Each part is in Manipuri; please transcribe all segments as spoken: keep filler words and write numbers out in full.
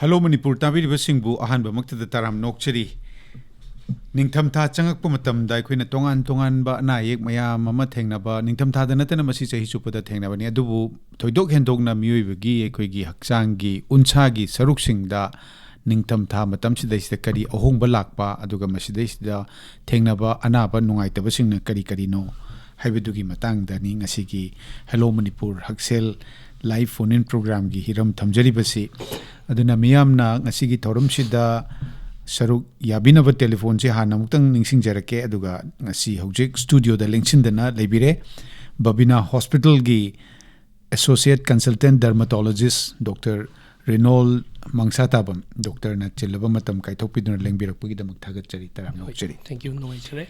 ꯍꯜꯂꯣ ꯃꯅꯤꯄꯨꯔ ꯇꯥꯕꯤꯔꯤꯕꯁꯤꯡꯕꯨ ꯑꯍꯥꯟꯕꯃꯛꯇꯗ ꯇꯔꯥꯝꯅ ꯑꯣꯛꯆꯔꯤ꯫ ꯅꯤꯡꯊꯝꯊꯥ ꯆꯪꯉꯛꯄ ꯃꯇꯝꯗ ꯑꯩꯈꯣꯏꯅ ꯇꯣꯉꯥꯟ ꯇꯣꯉꯥꯟꯕ ꯑꯅꯥ ꯑꯌꯦꯛ ꯃꯌꯥꯝ ꯑꯃ ꯊꯦꯡꯅꯕ, ꯅꯤꯡꯊꯝꯊꯥꯗ ꯅꯠꯇꯅ ꯃꯁꯤ ꯆꯍꯤ ꯆꯨꯞꯄꯗ ꯊꯦꯡꯅꯕꯅꯤ꯫ ꯑꯗꯨꯕꯨ ꯊꯣꯏꯗꯣꯛ ꯍꯦꯟꯗꯣꯛꯅ ꯃꯤꯑꯣꯏꯕꯒꯤ, ꯑꯩꯈꯣꯏꯒꯤ ꯍꯛꯆꯥꯡꯒꯤ ꯎꯟꯁꯥꯒꯤ ꯁꯔꯨꯛꯁꯤꯡꯗ ꯅꯤꯡꯊꯝꯊꯥ ꯃꯇꯝꯁꯤꯗꯩꯁꯤꯗ ꯀꯔꯤ ꯑꯍꯣꯡꯕ ꯂꯥꯛꯄ, ꯑꯗꯨꯒ ꯃꯁꯤꯗꯩꯁꯤꯗ ꯊꯦꯡꯅꯕ ꯑꯅꯥꯕ ꯅꯨꯡꯉꯥꯏꯇꯕꯁꯤꯡꯅ ꯀꯔꯤ ꯀꯔꯤꯅꯣ ꯍꯥꯏꯕꯗꯨꯒꯤ ꯃꯇꯥꯡꯗꯅꯤ ꯉꯁꯤꯒꯤ ꯍꯦꯂꯣ ꯃꯅꯤꯄꯨꯔ ꯍꯛꯁꯦꯜ ꯂꯥꯏꯚ ꯐꯣꯟ ꯏꯟ ꯄ꯭ꯔꯣꯒ꯭ꯔꯥꯝꯒꯤ ꯍꯤꯔꯝ ꯊꯝꯖꯔꯤꯕꯁꯤ꯫ ꯑꯗꯨꯅ ꯃꯤꯌꯥꯝꯅ ꯉꯁꯤꯒꯤ ꯊꯧꯔꯝꯁꯤꯗ ꯁꯔꯨꯛ ꯌꯥꯕꯤꯅꯕ ꯇꯦꯂꯤꯐꯣꯟꯁꯦ ꯍꯥꯟꯅ ꯑꯃꯨꯛꯇꯪ ꯅꯤꯡꯁꯤꯡꯖꯔꯛꯀꯦ, ꯑꯗꯨꯒ ꯉꯁꯤ ꯍꯧꯖꯤꯛ ꯁ꯭ꯇꯨꯗꯤꯑꯣꯗ ꯂꯦꯡꯁꯤꯟꯗꯅ ꯂꯩꯕꯤꯔꯦ ꯕꯕꯤꯅꯥ ꯍꯣꯁꯄꯤꯇꯥꯜꯒꯤ ꯑꯦꯁꯣꯁꯤꯌꯦꯠ ꯀꯟꯁꯜꯇꯦꯟ ꯗꯔꯃꯥꯇꯣꯂꯣꯖꯤꯁ ꯗꯣꯛꯇꯔ ꯔꯦꯅꯣꯜ ꯃꯪꯁꯥꯇꯥꯕꯝ꯫ ꯗꯣꯛꯇꯔꯅ ꯆꯤꯜꯂꯕ ꯃꯇꯝ ꯀꯥꯏꯊꯣꯛꯄꯤꯗꯨꯅ ꯂꯦꯡꯕꯤꯔꯛꯄꯒꯤꯗꯃꯛ ꯊꯥꯒꯠꯆꯔꯤ, ꯇꯔꯥꯝꯅ ꯑꯣꯛꯆꯔꯤ꯫ Thank you, ꯅꯨꯡꯉꯥꯏꯖꯔꯦ꯫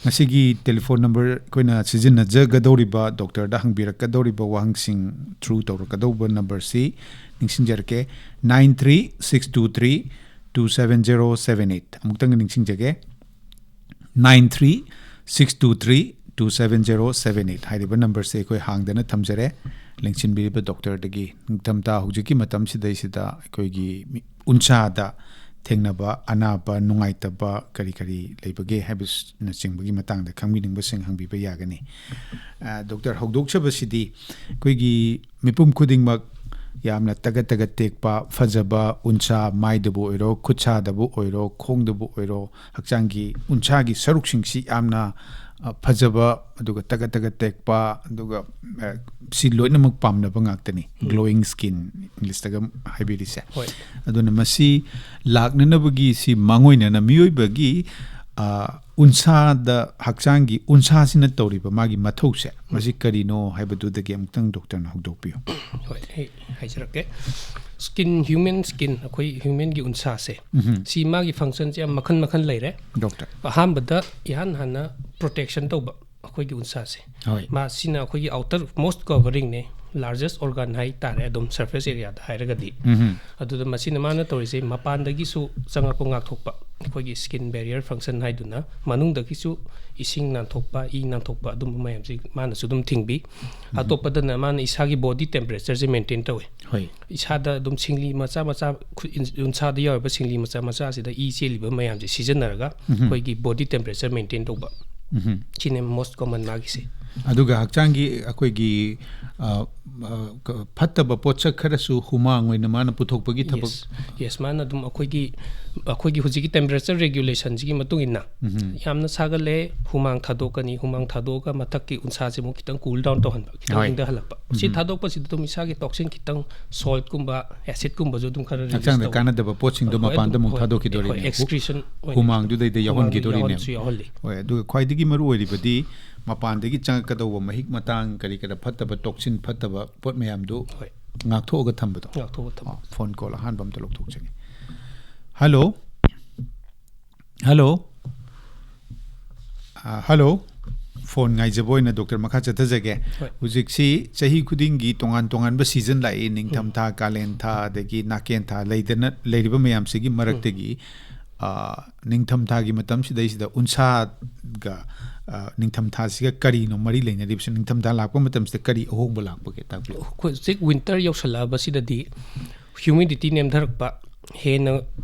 ꯉꯁꯤꯒꯤ ꯇꯦꯂꯤꯐꯣꯟ ꯅꯝꯕꯔ, ꯑꯩꯈꯣꯏꯅ ꯁꯤꯖꯤꯟꯅꯖꯒꯗꯧꯔꯤꯕ, ꯗꯣꯛꯇꯔꯗ ꯍꯪꯕꯤꯔꯛꯀꯗꯧꯔꯤꯕ ꯋꯥꯍꯪꯁꯤꯡ ꯊ꯭ꯔꯨ ꯇꯧꯔꯛꯀꯗꯧꯕ ꯅꯝꯕꯔꯁꯤ ꯅꯤꯡꯁꯤꯡꯖꯔꯛꯀꯦ, nine three six two three two seven zero seven eight꯫ ꯑꯃꯨꯛꯇꯪ ꯅꯤꯡꯁꯤꯡꯖꯒꯦ, nine three six two three two seven zero seven eight ꯍꯥꯏꯔꯤꯕ ꯅꯝꯕꯔꯁꯦ ꯑꯩꯈꯣꯏ ꯍꯥꯡꯗꯅ ꯊꯝꯖꯔꯦ꯫ ꯂꯦꯡꯁꯤꯟꯕꯤꯔꯤꯕ ꯗꯣꯛꯇꯔꯗꯒꯤ ꯅꯤꯡꯊꯝꯊꯥ ꯍꯧꯖꯤꯛꯀꯤ ꯃꯇꯝꯁꯤꯗꯩꯁꯤꯗ ꯑꯩꯈꯣꯏꯒꯤ ꯃꯤ-, ꯎꯟꯁꯥꯗ ꯊꯦꯡꯅꯕ ꯑꯅꯥꯕ ꯅꯨꯡꯉꯥꯏꯇꯕ ꯀꯔꯤ ꯀꯔꯤ ꯂꯩꯕꯒꯦ ꯍꯥꯏꯕꯅꯆꯤꯡꯕꯒꯤ ꯃꯇꯥꯡꯗ ꯈꯪꯕꯤꯅꯤꯡꯕꯁꯤꯡ ꯍꯪꯕꯤꯕ ꯌꯥꯒꯅꯤ꯫ ꯑ, ꯗꯣꯛꯇꯔ, ꯍꯧꯗꯣꯛꯆꯕꯁꯤꯗꯤ ꯑꯩꯈꯣꯏꯒꯤ ꯃꯤꯄꯨꯝ ꯈꯨꯗꯤꯡꯃꯛ ꯌꯥꯝꯅ ꯇꯒꯠ ꯇꯒꯠ ꯇꯦꯛꯄ, ꯐꯖꯕ ꯎꯟꯁꯥ, ꯃꯥꯏꯗꯕꯨ ꯑꯣꯏꯔꯣ, ꯈꯨꯠꯁꯥꯗꯕꯨ ꯑꯣꯏꯔꯣ, ꯈꯣꯡꯗꯕꯨ ꯑꯣꯏꯔꯣ, ꯍꯛꯆꯥꯡꯒꯤ ꯎꯟꯁꯥꯒꯤ ꯁꯔꯨꯛꯁꯤꯡꯁꯤ ꯌꯥꯝꯅ, ꯑ, ꯐꯖꯕ, ꯑꯗꯨꯒ ꯇꯒꯠ ꯇꯒꯠ ꯇꯦꯛꯄ, ꯑꯗꯨꯒ, ꯑ, ꯁꯤ ꯂꯣꯏꯅꯃꯛ ꯄꯥꯝꯅꯕ ꯉꯥꯛꯇꯅꯤ꯫ ꯎꯝ꯫ Glowing skin, ꯏꯪꯂꯤꯁꯇꯒ ꯍꯥꯏꯕꯤꯔꯤꯁꯦ꯫ ꯍꯣꯏ꯫ ꯑꯗꯨꯅ ꯃꯁꯤ ꯂꯥꯛꯅꯅꯕꯒꯤ, ꯁꯤ ꯃꯥꯡꯑꯣꯏꯅꯅ ꯃꯤꯑꯣꯏꯕꯒꯤ, ꯑ, ꯎꯟꯁꯥꯗ, ꯍꯛꯆꯥꯡꯒꯤ ꯎꯟꯁꯥꯁꯤꯅ ꯇꯧꯔꯤꯕ ꯃꯥꯒꯤ ꯃꯊꯧꯁꯦ, ꯃꯁꯤ ꯀꯔꯤꯅꯣ ꯍꯥꯏꯕꯗꯨꯗꯒꯤ ꯑꯃꯨꯛꯇꯪ ꯗꯣꯛꯇꯔꯅ ꯍꯧꯗꯣꯛꯄꯤꯌꯨ꯫ ꯍꯣꯏ, ꯑꯩ ꯍꯥꯏꯖꯔꯛꯀꯦ꯫ Skin, human skin, ꯑꯩꯈꯣꯏ ꯍ꯭ꯌꯨꯃꯦꯟꯒꯤ ꯎꯟꯁꯥꯁꯦ, ꯎꯝꯍꯨꯝ꯫ ꯁꯤ ꯃꯥꯒꯤ ꯐꯪꯁꯟꯁꯦ ꯌꯥꯝ ꯃꯈꯜ ꯃꯈꯜ ꯂꯩꯔꯦ꯫ ꯗꯣꯛꯇꯔ꯫ ꯑꯍꯥꯟꯕꯗ ꯏꯍꯥꯟ ꯍꯥꯟꯅ ꯄ꯭ꯔꯣꯇꯦꯛꯁꯟ ꯇꯧꯕ ꯑꯩꯈꯣꯏꯒꯤ ꯎꯟꯁꯥꯁꯦ꯫ ꯍꯣꯏ꯫ ꯃꯥꯁꯤꯅ ꯑꯩꯈꯣꯏꯒꯤ ꯑꯥꯎꯇꯔ ꯃꯣꯁ ꯀꯣꯚꯔꯤꯡꯅꯦ, ꯂꯥꯔꯖꯦꯁ ꯑꯣꯔꯒꯥꯟ ꯍꯥꯏ ꯇꯥꯔꯦ, ꯑꯗꯨꯝ ꯁꯔꯐꯦꯁ ꯑꯦꯔꯤꯌꯥꯗ ꯍꯥꯏꯔꯒꯗꯤ꯫ ꯎꯝꯍꯨꯝ꯫ ꯑꯗꯨꯗ ꯃꯁꯤꯅ ꯃꯥꯅ ꯇꯧꯔꯤꯁꯦ ꯃꯄꯥꯟꯗꯒꯤꯁꯨ ꯆꯪꯉꯛꯄ ꯉꯥꯛꯊꯣꯛꯄ, ꯑꯩꯈꯣꯏꯒꯤ skin barrier function ꯍꯥꯏꯗꯨꯅ ꯃꯅꯨꯡꯗꯒꯤꯁꯨ ꯏꯁꯤꯡ ꯅꯥꯟꯊꯣꯛꯄ, ꯏ ꯅꯥꯟꯊꯣꯛꯄ, ꯑꯗꯨꯝꯕ ꯃꯌꯥꯝꯁꯦ ꯃꯥꯅꯁꯨ ꯑꯗꯨꯝ ꯊꯤꯡꯕꯤ꯫ ꯑꯇꯣꯞꯄꯗꯅ ꯃꯥꯅ ꯏꯁꯥꯒꯤ body temperatureꯁꯦ maintain ꯇꯧꯋꯦ꯫ ꯍꯣꯏ꯫ ꯏꯁꯥꯗ ꯑꯗꯨꯝ ꯁꯤꯡꯂꯤ ꯃꯆꯥ ꯃꯆꯥ, ꯈꯨ-, ꯏꯟ-, ꯎꯟꯁꯥꯗ ꯌꯥꯎꯔꯤꯕ ꯁꯤꯡꯂꯤ ꯃꯆꯥ ꯃꯆꯥꯁꯤꯗ ꯏ ꯆꯦꯜꯂꯤꯕ ꯃꯌꯥꯝꯁꯦ ꯁꯤꯖꯤꯟꯅꯔꯒ ꯑꯩꯈꯣꯏꯒꯤ body temperature maintain ꯇꯧꯕ꯫ ꯎꯝ꯫ ꯁꯤꯅꯦ most common ꯃꯥꯒꯤꯁꯦ꯫ ꯑꯗꯨꯒ ꯍꯛꯆꯥꯡꯒꯤ ꯑꯩꯈꯣꯏꯒꯤ, ꯑ, ꯑ, ꯀ-, ꯐꯠꯇꯕ ꯄꯣꯠꯁꯛ ꯈꯔꯁꯨ ꯍꯨꯃꯥꯡ ꯑꯣꯏꯅ ꯃꯥꯅ ꯄꯨꯊꯣꯛꯄꯒꯤ ꯊꯕꯛ꯫ Yes, yes, ꯃꯥꯅ ꯑꯗꯨꯝ ꯑꯩꯈꯣꯏꯒꯤ, ꯑꯩꯈꯣꯏꯒꯤ ꯍꯧꯖꯤꯛꯀꯤ temperature regulationꯁꯤꯒꯤ ꯃꯇꯨꯡ ꯏꯟꯅ ꯎꯝ꯫ ꯌꯥꯝꯅ ꯁꯥꯒꯠꯂꯦ, ꯍꯨꯃꯥꯡ ꯊꯥꯗꯣꯛꯀꯅꯤ, ꯍꯨꯃꯥꯡ ꯊꯥꯗꯣꯛꯑꯒ ꯃꯊꯛꯀꯤ ꯎꯟꯁꯥꯁꯦ ꯑꯃꯨꯛ ꯈꯤꯇꯪ cool down ꯇꯧꯍꯟꯕ, ꯈꯤꯇꯪ ꯍꯣꯏ꯫ ꯏꯪꯊꯍꯜꯂꯛꯄ꯫ ꯁꯤ ꯎꯝ꯫ ꯊꯥꯗꯣꯛꯄꯁꯤꯗ ꯑꯗꯨꯝ ꯏꯁꯥꯒꯤ toxin ꯈꯤꯇꯪ, saltꯀꯨꯝꯕ, acidꯀꯨꯝꯕꯁꯨ ꯑꯗꯨꯝ ꯈꯔ release ꯍꯛꯆꯥꯡꯗ ꯇꯧꯋꯦ꯫ ꯀꯥꯟꯅꯗꯕ ꯄꯣꯠꯁꯤꯡꯗꯣ ꯍꯣꯏ, ꯃꯄꯥꯟꯗ ꯑꯗꯨꯝ, ꯑꯃꯨꯛ ꯍꯣꯏ, ꯊꯥꯗꯣꯛꯈꯤꯗꯣꯔꯤꯅꯦ꯫ ꯍꯣꯏ, excretion ꯑꯣꯏꯅ ꯍꯨꯃꯥꯡꯗꯨꯗꯩꯗ ꯍꯨꯃꯥꯡꯗ ꯌꯥꯎꯍꯟꯈꯤꯗꯣꯔꯤꯅꯦ꯫ ꯌꯥꯎꯍꯟꯁꯨ ꯌꯥꯎꯍꯜꯂꯤ꯫ ꯍꯣꯏ, ꯑꯗꯨꯒ ꯈ꯭ꯋꯥꯏꯗꯒꯤ ꯃꯔꯨ ꯑꯣꯏꯔꯤꯕꯗꯤ ꯃꯄꯥꯟꯗꯒꯤ ꯆꯪꯉꯛꯀꯗꯧꯕ ꯃꯍꯤꯛ ꯃꯇꯥꯡ, ꯀꯔꯤ ꯀꯔꯥ ꯐꯠꯇꯕ, toxin ꯐꯠꯇꯕ ꯄꯣꯠ ꯃꯌꯥꯝꯗꯨ ꯍꯣꯏ꯫ ꯉꯥꯛꯊꯣꯛꯑꯒ ꯊꯝꯕꯗꯣ꯫ ꯉꯥꯛꯊꯣꯛꯑ ꯊꯝꯕ꯫ ꯑꯣ, phone call ꯑꯍꯥꯟꯕ ꯑꯝꯇ ꯂꯧꯊꯣꯛꯆꯒꯦ꯫ Hello? Hello? ꯑ, hello? Phone ꯉꯥꯏꯖꯕ ꯑꯣꯏꯅ doctor ꯃꯈꯥ ꯆꯠꯊꯖꯒꯦ꯫ ꯍꯣꯏ꯫ ꯍꯧꯖꯤꯛꯁꯤ ꯆꯍꯤ ꯈꯨꯗꯤꯡꯒꯤ ꯇꯣꯉꯥꯟ ꯇꯣꯉꯥꯟꯕ season ꯂꯥꯛꯏ, ꯅꯤꯡꯊꯝꯊꯥ, ꯀꯥꯂꯦꯟ ꯊꯥ, ꯑꯗꯒꯤ ꯅꯥꯀꯦꯟ ꯊꯥ ꯂꯩꯗꯅ ꯂꯩꯔꯤꯕ ꯃꯌꯥꯝꯁꯤꯒꯤ ꯃꯔꯛꯇꯒꯤ, ꯑ, ꯅꯤꯡꯊꯝꯊꯥꯒꯤ ꯃꯇꯝꯁꯤꯗꯩꯁꯤꯗ ꯎꯟꯁꯥꯒ, ꯑ, ꯅꯤꯡꯊꯝꯊꯥꯁꯤꯒ ꯀꯔꯤꯅꯣ ꯃꯔꯤ ꯂꯩꯅꯔꯤꯕꯁꯦ? ꯅꯤꯡꯊꯝꯊꯥ ꯂꯥꯛꯄ ꯃꯇꯝꯁꯤꯗ ꯀꯔꯤ ꯑꯍꯣꯡꯕ ꯂꯥꯛꯄꯒꯦ? ꯇꯥꯛꯄꯤꯌꯨ꯫ ꯑꯩꯈꯣꯏ ꯍꯧꯖꯤꯛ winter ꯌꯧꯁꯜꯂꯛꯑꯕꯁꯤꯗꯗꯤ humidity ꯅꯦꯝꯊꯔꯛꯄ, ꯍꯦꯟꯅ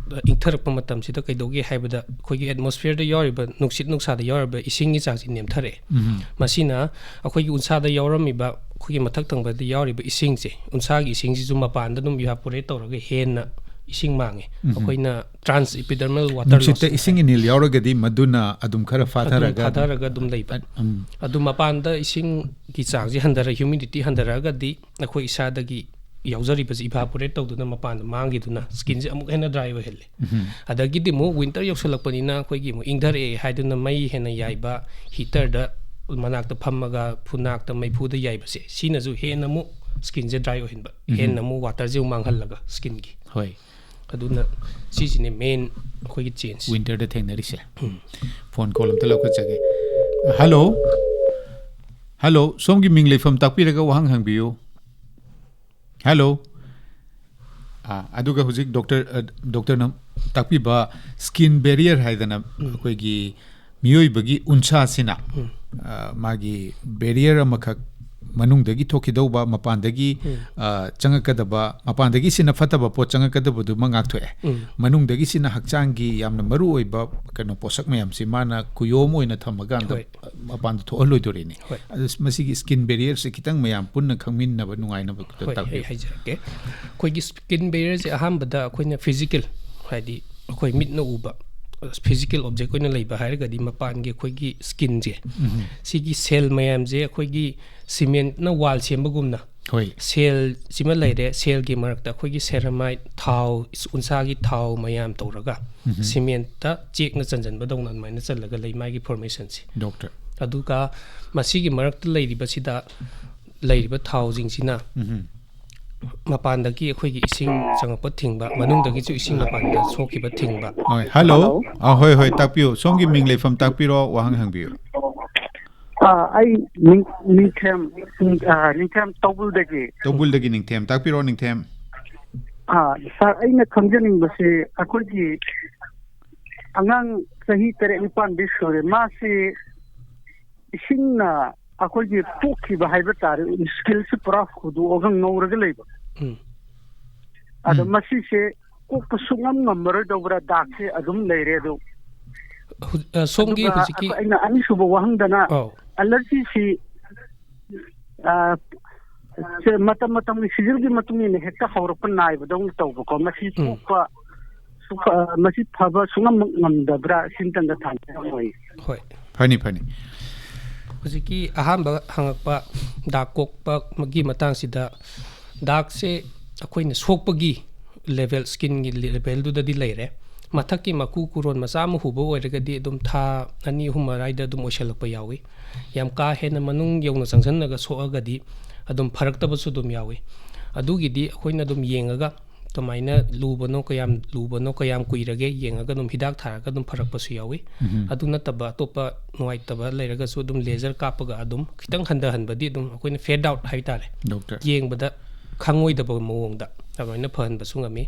ꯏꯪꯊꯔꯛꯄ ꯃꯇꯝꯁꯤꯗ ꯀꯩꯗꯧꯒꯦ ꯍꯥꯏꯕꯗ, ꯑꯩꯈꯣꯏꯒꯤ atmosphereꯗ ꯌꯥꯎꯔꯤꯕ, ꯅꯨꯡꯁꯤꯠ ꯅꯨꯡꯁꯥꯗ ꯌꯥꯎꯔꯤꯕ ꯏꯁꯤꯡꯒꯤ ꯆꯥꯡꯁꯤ ꯅꯦꯝꯊꯔꯛꯑꯦ꯫ ꯎꯝ꯫ ꯃꯁꯤꯅ ꯑꯩꯈꯣꯏꯒꯤ ꯎꯟꯁꯥꯗ ꯌꯥꯎꯔꯝꯃꯤꯕ, ꯑꯩꯈꯣꯏꯒꯤ ꯃꯊꯛ ꯊꯪꯕꯗ ꯌꯥꯎꯔꯤꯕ ꯏꯁꯤꯡꯁꯦ, ꯎꯟꯁꯥꯒꯤ ꯏꯁꯤꯡꯁꯤꯁꯨ ꯃꯄꯥꯟꯗ ꯑꯗꯨꯝ evaporate ꯇꯧꯔꯒ ꯍꯦꯟꯅ ꯏꯁꯤꯡ ꯃꯥꯡꯉꯦ꯫ ꯎꯝ꯫ ꯑꯩꯈꯣꯏꯅ trans epidermal water ꯅꯨꯡꯁꯤꯠꯇ loss ꯏꯁꯤꯡ ꯏꯅꯤꯜ ꯌꯥꯎꯔꯒꯗꯤ ꯃꯗꯨꯅ ꯑꯗꯨꯝ ꯈꯔ ꯑꯗꯨꯝ ꯐꯥꯊꯔꯒ ꯐꯥꯊꯔꯒ ꯑꯗꯨꯝ ꯂꯩꯕ꯫ ꯎꯝ꯫ ꯑꯗꯨ ꯃꯄꯥꯟꯗ ꯏꯁꯤꯡꯒꯤ ꯆꯥꯡꯁꯤ ꯍꯟꯊꯔ, humidity ꯍꯟꯊꯔꯛꯑꯒꯗꯤ ꯑꯩꯈꯣꯏ ꯏꯁꯥꯗꯒꯤ ꯌꯥꯎꯖꯔꯤꯕꯁꯤ evaporate ꯇꯧꯗꯨꯅ ꯃꯄꯥꯟꯗ ꯃꯥꯡꯈꯤꯗꯨꯅ skinꯁꯦ ꯑꯃꯨꯛ ꯍꯦꯟꯅ dry ꯑꯣꯏꯍꯜꯂꯦ꯫ ꯎꯝ꯫ ꯑꯗꯒꯤꯗꯤ ꯑꯃꯨꯛ winter ꯌꯧꯁꯜꯂꯛꯄꯅꯤꯅ ꯑꯩꯈꯣꯏꯒꯤ ꯑꯃꯨꯛ ꯏꯪꯊꯔꯛꯑꯦ ꯍꯥꯏꯗꯨꯅ ꯃꯩ ꯍꯦꯟꯅ ꯌꯥꯏꯕ, heaterꯗ ꯃꯅꯥꯛꯇ ꯐꯝꯃꯒ ꯐꯨꯅꯥꯛꯇ ꯃꯩꯐꯨꯗ ꯌꯥꯏꯕꯁꯦ, ꯁꯤꯅꯁꯨ ꯍꯦꯟꯅ ꯑꯃꯨꯛ skinꯁꯦ dry ꯑꯣꯏꯍꯟꯕ, ꯎꯝ꯫ ꯍꯦꯟꯅ ꯑꯃꯨꯛ waterꯁꯦ ꯑꯃꯨꯛ ꯃꯥꯡꯍꯜꯂꯒ skinꯒꯤ꯫ ꯍꯣꯏ꯫ ꯑꯗꯨꯅ ꯁꯤꯁꯤꯅꯦ main ꯑꯩꯈꯣꯏꯒꯤ change꯫ Winterꯗ ꯊꯦꯡꯅꯔꯤꯁꯦ꯫ ꯎꯝ꯫ Phone call ꯑꯝꯇ ꯂꯧꯈꯠꯆꯒꯦ꯫ Hello? Hello, ꯁꯣꯝꯒꯤ ꯃꯤꯡ ꯂꯩꯐꯝ ꯇꯥꯛꯄꯤꯔꯒ ꯋꯥꯍꯪ ꯍꯪꯕꯤꯌꯨ꯫ Hello? ꯑꯥ, ꯑꯗꯨꯒ ꯍꯧꯖꯤꯛ ꯗꯣꯛꯇꯔ, ꯑ, ꯗꯣꯛꯇꯔꯅ ꯇꯥꯛꯄꯤꯕ skin barrier ꯍꯥꯏꯗꯅ ꯑꯩꯈꯣꯏꯒꯤ ꯃꯤꯑꯣꯏꯕꯒꯤ ꯎꯟꯁꯥꯁꯤꯅ, ꯑ, ꯃꯥꯒꯤ barrier ꯑꯃꯈꯛ ꯃꯅꯨꯡꯗꯒꯤ ꯊꯣꯛꯈꯤꯗꯧꯕ, ꯃꯄꯥꯟꯗꯒꯤ, ꯑ, ꯆꯪꯉꯛꯀꯗꯕ, ꯃꯄꯥꯟꯗꯒꯤ ꯁꯤꯅ ꯐꯠꯇꯕ ꯄꯣꯠ ꯆꯪꯉꯛꯀꯗꯕꯗꯨꯃ ꯉꯥꯛꯊꯣꯛꯑꯦ꯫ ꯎꯝ꯫ ꯃꯅꯨꯡꯗꯒꯤ ꯁꯤꯅ ꯍꯛꯆꯥꯡꯒꯤ ꯌꯥꯝꯅ ꯃꯔꯨ ꯑꯣꯏꯕ ꯀꯩꯅꯣ ꯄꯣꯠꯁꯛ ꯃꯌꯥꯝꯁꯤ ꯃꯥꯅ ꯀꯨꯌꯣꯝ ꯑꯣꯏꯅ ꯊꯝꯃꯀꯥꯟꯗ ꯍꯣꯏ꯫ ꯃꯄꯥꯟꯗ ꯊꯣꯛꯍꯜꯂꯣꯏꯗꯣꯔꯤꯅꯤ꯫ ꯍꯣꯏ꯫ ꯑꯗꯨ ꯃꯁꯤꯒꯤ skin barrier ꯁꯦ ꯈꯤꯇꯪ ꯃꯌꯥꯝ ꯄꯨꯟꯅ ꯈꯪꯃꯤꯟꯅꯕ ꯅꯨꯡꯉꯥꯏꯅꯕ ꯈꯤꯇꯪ ꯍꯣꯏ, ꯇꯥꯛꯄꯤꯌꯨ꯫ ꯑꯩ ꯍꯥꯏꯖꯔꯛꯀꯦ꯫ ꯑꯩꯈꯣꯏꯒꯤ skin barrier ꯁꯦ ꯑꯍꯥꯟꯕꯗ ꯑꯩꯈꯣꯏꯅ physical, ꯍꯥꯏꯗꯤ ꯑꯩꯈꯣꯏ ꯃꯤꯠꯅ ꯎꯕ physical object ꯑꯣꯏꯅ ꯂꯩꯕ ꯍꯥꯏꯔꯒꯗꯤ ꯃꯄꯥꯟꯒꯤ ꯑꯩꯈꯣꯏꯒꯤ skin ꯁꯦ, ꯎꯝ꯫ ꯁꯤꯒꯤ cell ꯃꯌꯥꯝꯁꯦ ꯑꯩꯈꯣꯏꯒꯤ cement ꯅ wall ꯁꯦꯝꯕꯒꯨꯝꯅ ꯍꯣꯏ꯫ Cell ꯁꯤꯃ ꯂꯩꯔꯦ, cell ꯒꯤ ꯃꯔꯛꯇ ꯑꯩꯈꯣꯏꯒꯤ ceramide ꯊꯥꯎ, ꯎꯟꯁꯥꯒꯤ ꯊꯥꯎ ꯃꯌꯥꯝ ꯇꯧꯔꯒ ꯎꯝ꯫ Cement ꯇ ꯆꯦꯛꯅ ꯆꯟꯁꯤꯟꯕꯗꯧꯅ ꯑꯗꯨꯃꯥꯏꯅ ꯆꯜꯂꯒ ꯂꯩ ꯃꯥꯒꯤ formation ꯁꯦ꯫ ꯗꯣꯛꯇꯔ꯫ ꯑꯗꯨꯒ ꯃꯁꯤꯒꯤ ꯃꯔꯛꯇ ꯂꯩꯔꯤꯕꯁꯤꯗ ꯂꯩꯔꯤꯕ ꯊꯥꯎꯁꯤꯡꯁꯤꯅ ꯎꯝ꯫ ꯃꯄꯥꯟꯗꯒꯤ ꯑꯩꯈꯣꯏꯒꯤ ꯏꯁꯤꯡ ꯆꯪꯉꯛꯄ ꯊꯤꯡꯕ, ꯃꯅꯨꯡꯗꯒꯤꯁꯨ ꯏꯁꯤꯡ ꯃꯄꯥꯟꯗ ꯊꯣꯛꯈꯤꯕ ꯊꯤꯡꯕ꯫ ꯍꯣꯏ, hello꯫ ꯍꯜꯂꯣ꯫ ꯑꯥ, ꯍꯣꯏ, ꯍꯣꯏ, ꯇꯥꯛꯄꯤꯌꯨ꯫ ꯁꯣꯝꯒꯤ ꯃꯤꯡ, ꯂꯩꯐꯝ ꯇꯥꯛꯄꯤꯔꯣ, ꯋꯥꯍꯪ ꯍꯪꯕꯤꯌꯨ꯫ ꯑꯥ, ꯑꯩ ꯅꯤꯡ-, ꯅꯤꯡꯊꯦꯝ, ꯑꯥ, ꯅꯤꯡꯊꯦꯝ ꯇꯧꯕꯨꯜꯗꯒꯤ꯫ ꯇꯧꯕꯨꯜꯗꯒꯤ ꯅꯤꯡꯊꯦꯝ, ꯇꯥꯛꯄꯤꯔꯣ, ꯅꯤꯡꯊꯦꯝ꯫ ꯑꯥ, ꯁꯥꯔ, ꯑꯩꯅ ꯈꯪꯖꯅꯤꯡꯕꯁꯦ ꯑꯩꯈꯣꯏꯒꯤ ꯑꯉꯥꯡ ꯆꯍꯤ ꯇꯔꯦꯠ ꯅꯤꯄꯥꯟꯗꯤ ꯁꯨꯔꯦ, ꯃꯥꯁꯤ ꯏꯁꯤꯡꯅ ꯑꯩꯈꯣꯏꯒꯤ ꯄꯣꯛꯈꯤꯕ ꯍꯥꯏꯕ ꯇꯥꯔꯦ, skin ꯁꯤ ꯄꯨꯔꯥ ꯍꯨꯗꯣꯛꯑꯒ ꯉꯧꯔꯒ ꯂꯩꯕ꯫ ꯎꯝ꯫ ꯑꯗꯣ ꯎꯝ꯫ ꯃꯁꯤꯁꯦ ꯀꯣꯛꯄ ꯁꯨꯡꯉꯝ ꯉꯝꯃꯔꯣꯏꯗꯧꯕ꯭ꯔꯥ, ꯗꯥꯛꯁꯦ ꯑꯗꯨꯝ ꯂꯩꯔꯦ ꯑꯗꯣ꯫ ꯍꯧ-, ꯑ, ꯁꯣꯝꯒꯤ ꯑꯗꯨꯒ ꯍꯧꯖꯤꯛꯀꯤ ꯑꯩꯅ ꯑꯅꯤꯁꯨꯕ ꯋꯥꯍꯪꯗꯅ ꯑꯧ꯫ Allergy ꯁꯤ, ꯑ, ꯁꯦ ꯃꯇꯝ ꯃꯇꯝꯒꯤ season ꯒꯤ ꯃꯇꯨꯡ ꯏꯟꯅ ꯍꯦꯛꯇ ꯍꯧꯔꯛꯄ ꯅꯥꯏꯕꯗꯧꯅ ꯇꯧꯕꯀꯣ꯫ ꯃꯁꯤ ꯎꯝ꯫ ꯊꯣꯛꯄ ꯁꯨ-, ꯑ, ꯃꯁꯤ ꯐꯕ ꯁꯨꯡꯉꯝ ꯉꯝꯗꯕ꯭ꯔꯥ? ꯁꯤꯝꯇꯪꯒ ꯊꯝꯕꯤꯔꯝꯃꯣ꯫ ꯍꯣꯏ꯫ ꯐꯅꯤ, ꯐꯅꯤ꯫ ꯍꯧꯖꯤꯛꯀꯤ ꯑꯍꯥꯟꯕ ꯍꯪꯉꯛꯄ ꯗꯥꯛ ꯀꯣꯛꯄꯒꯤ ꯃꯇꯥꯡꯁꯤꯗ, ꯗꯥꯛꯁꯦ ꯑꯩꯈꯣꯏꯅ ꯁꯣꯛꯄꯒꯤ level, skin ꯒꯤ level ꯗꯨꯗꯗꯤ ꯂꯩꯔꯦ꯫ ꯃꯊꯛꯀꯤ ꯃꯀꯨ ꯀꯨꯔꯣꯟ ꯃꯆꯥ ꯑꯃ ꯍꯨꯕ ꯑꯣꯏꯔꯒꯗꯤ ꯑꯗꯨꯝ ꯊꯥ ꯑꯅꯤ ꯑꯍꯨꯝ ꯑꯗꯥꯏꯗ ꯑꯗꯨꯝ ꯑꯣꯏꯁꯜꯂꯛꯄ ꯌꯥꯎꯏ꯫ ꯌꯥꯝ ꯀꯥ ꯍꯦꯟꯅ ꯃꯅꯨꯡ ꯌꯧꯅ ꯆꯪꯁꯤꯜꯂꯒ ꯁꯣꯛꯑꯒꯗꯤ ꯑꯗꯨꯝ ꯐꯔꯛꯇꯕꯁꯨ ꯑꯗꯨꯝ ꯌꯥꯎꯏ꯫ ꯑꯗꯨꯒꯤꯗꯤ ꯑꯩꯈꯣꯏꯅ ꯑꯗꯨꯝ ꯌꯦꯡꯉꯒ ꯀꯃꯥꯏꯅ ꯂꯨꯕꯅꯣ, ꯀꯌꯥꯝ ꯂꯨꯕꯅꯣ, ꯀꯌꯥꯝ ꯀꯨꯏꯔꯒꯦ ꯌꯦꯡꯉꯒ ꯑꯗꯨꯝ ꯍꯤꯗꯥꯛ ꯊꯥꯔꯒ ꯑꯗꯨꯝ ꯐꯔꯛꯄꯁꯨ ꯌꯥꯎꯏ꯫ ꯎꯝ꯫ ꯑꯗꯨ ꯅꯠꯇꯕ ꯑꯇꯣꯞꯄ ꯅꯨꯡꯉꯥꯏꯇꯕ ꯂꯩꯔꯒꯁꯨ ꯑꯗꯨꯝ laser ꯀꯥꯞꯄꯒ ꯑꯗꯨꯝ ꯈꯤꯇꯪ ꯍꯟꯊꯍꯟꯕꯗꯤ ꯑꯗꯨꯝ ꯑꯩꯈꯣꯏꯅ fade out ꯍꯥꯏꯇꯥꯔꯦ꯫ ꯗꯣꯛꯇꯔ꯫ ꯌꯦꯡꯕꯗ ꯈꯪꯉꯣꯏꯗꯕ ꯃꯑꯣꯡꯗ꯫ ꯑꯗꯨꯃꯥꯏꯅ ꯐꯍꯟꯕꯁꯨ ꯉꯝꯃꯤ꯫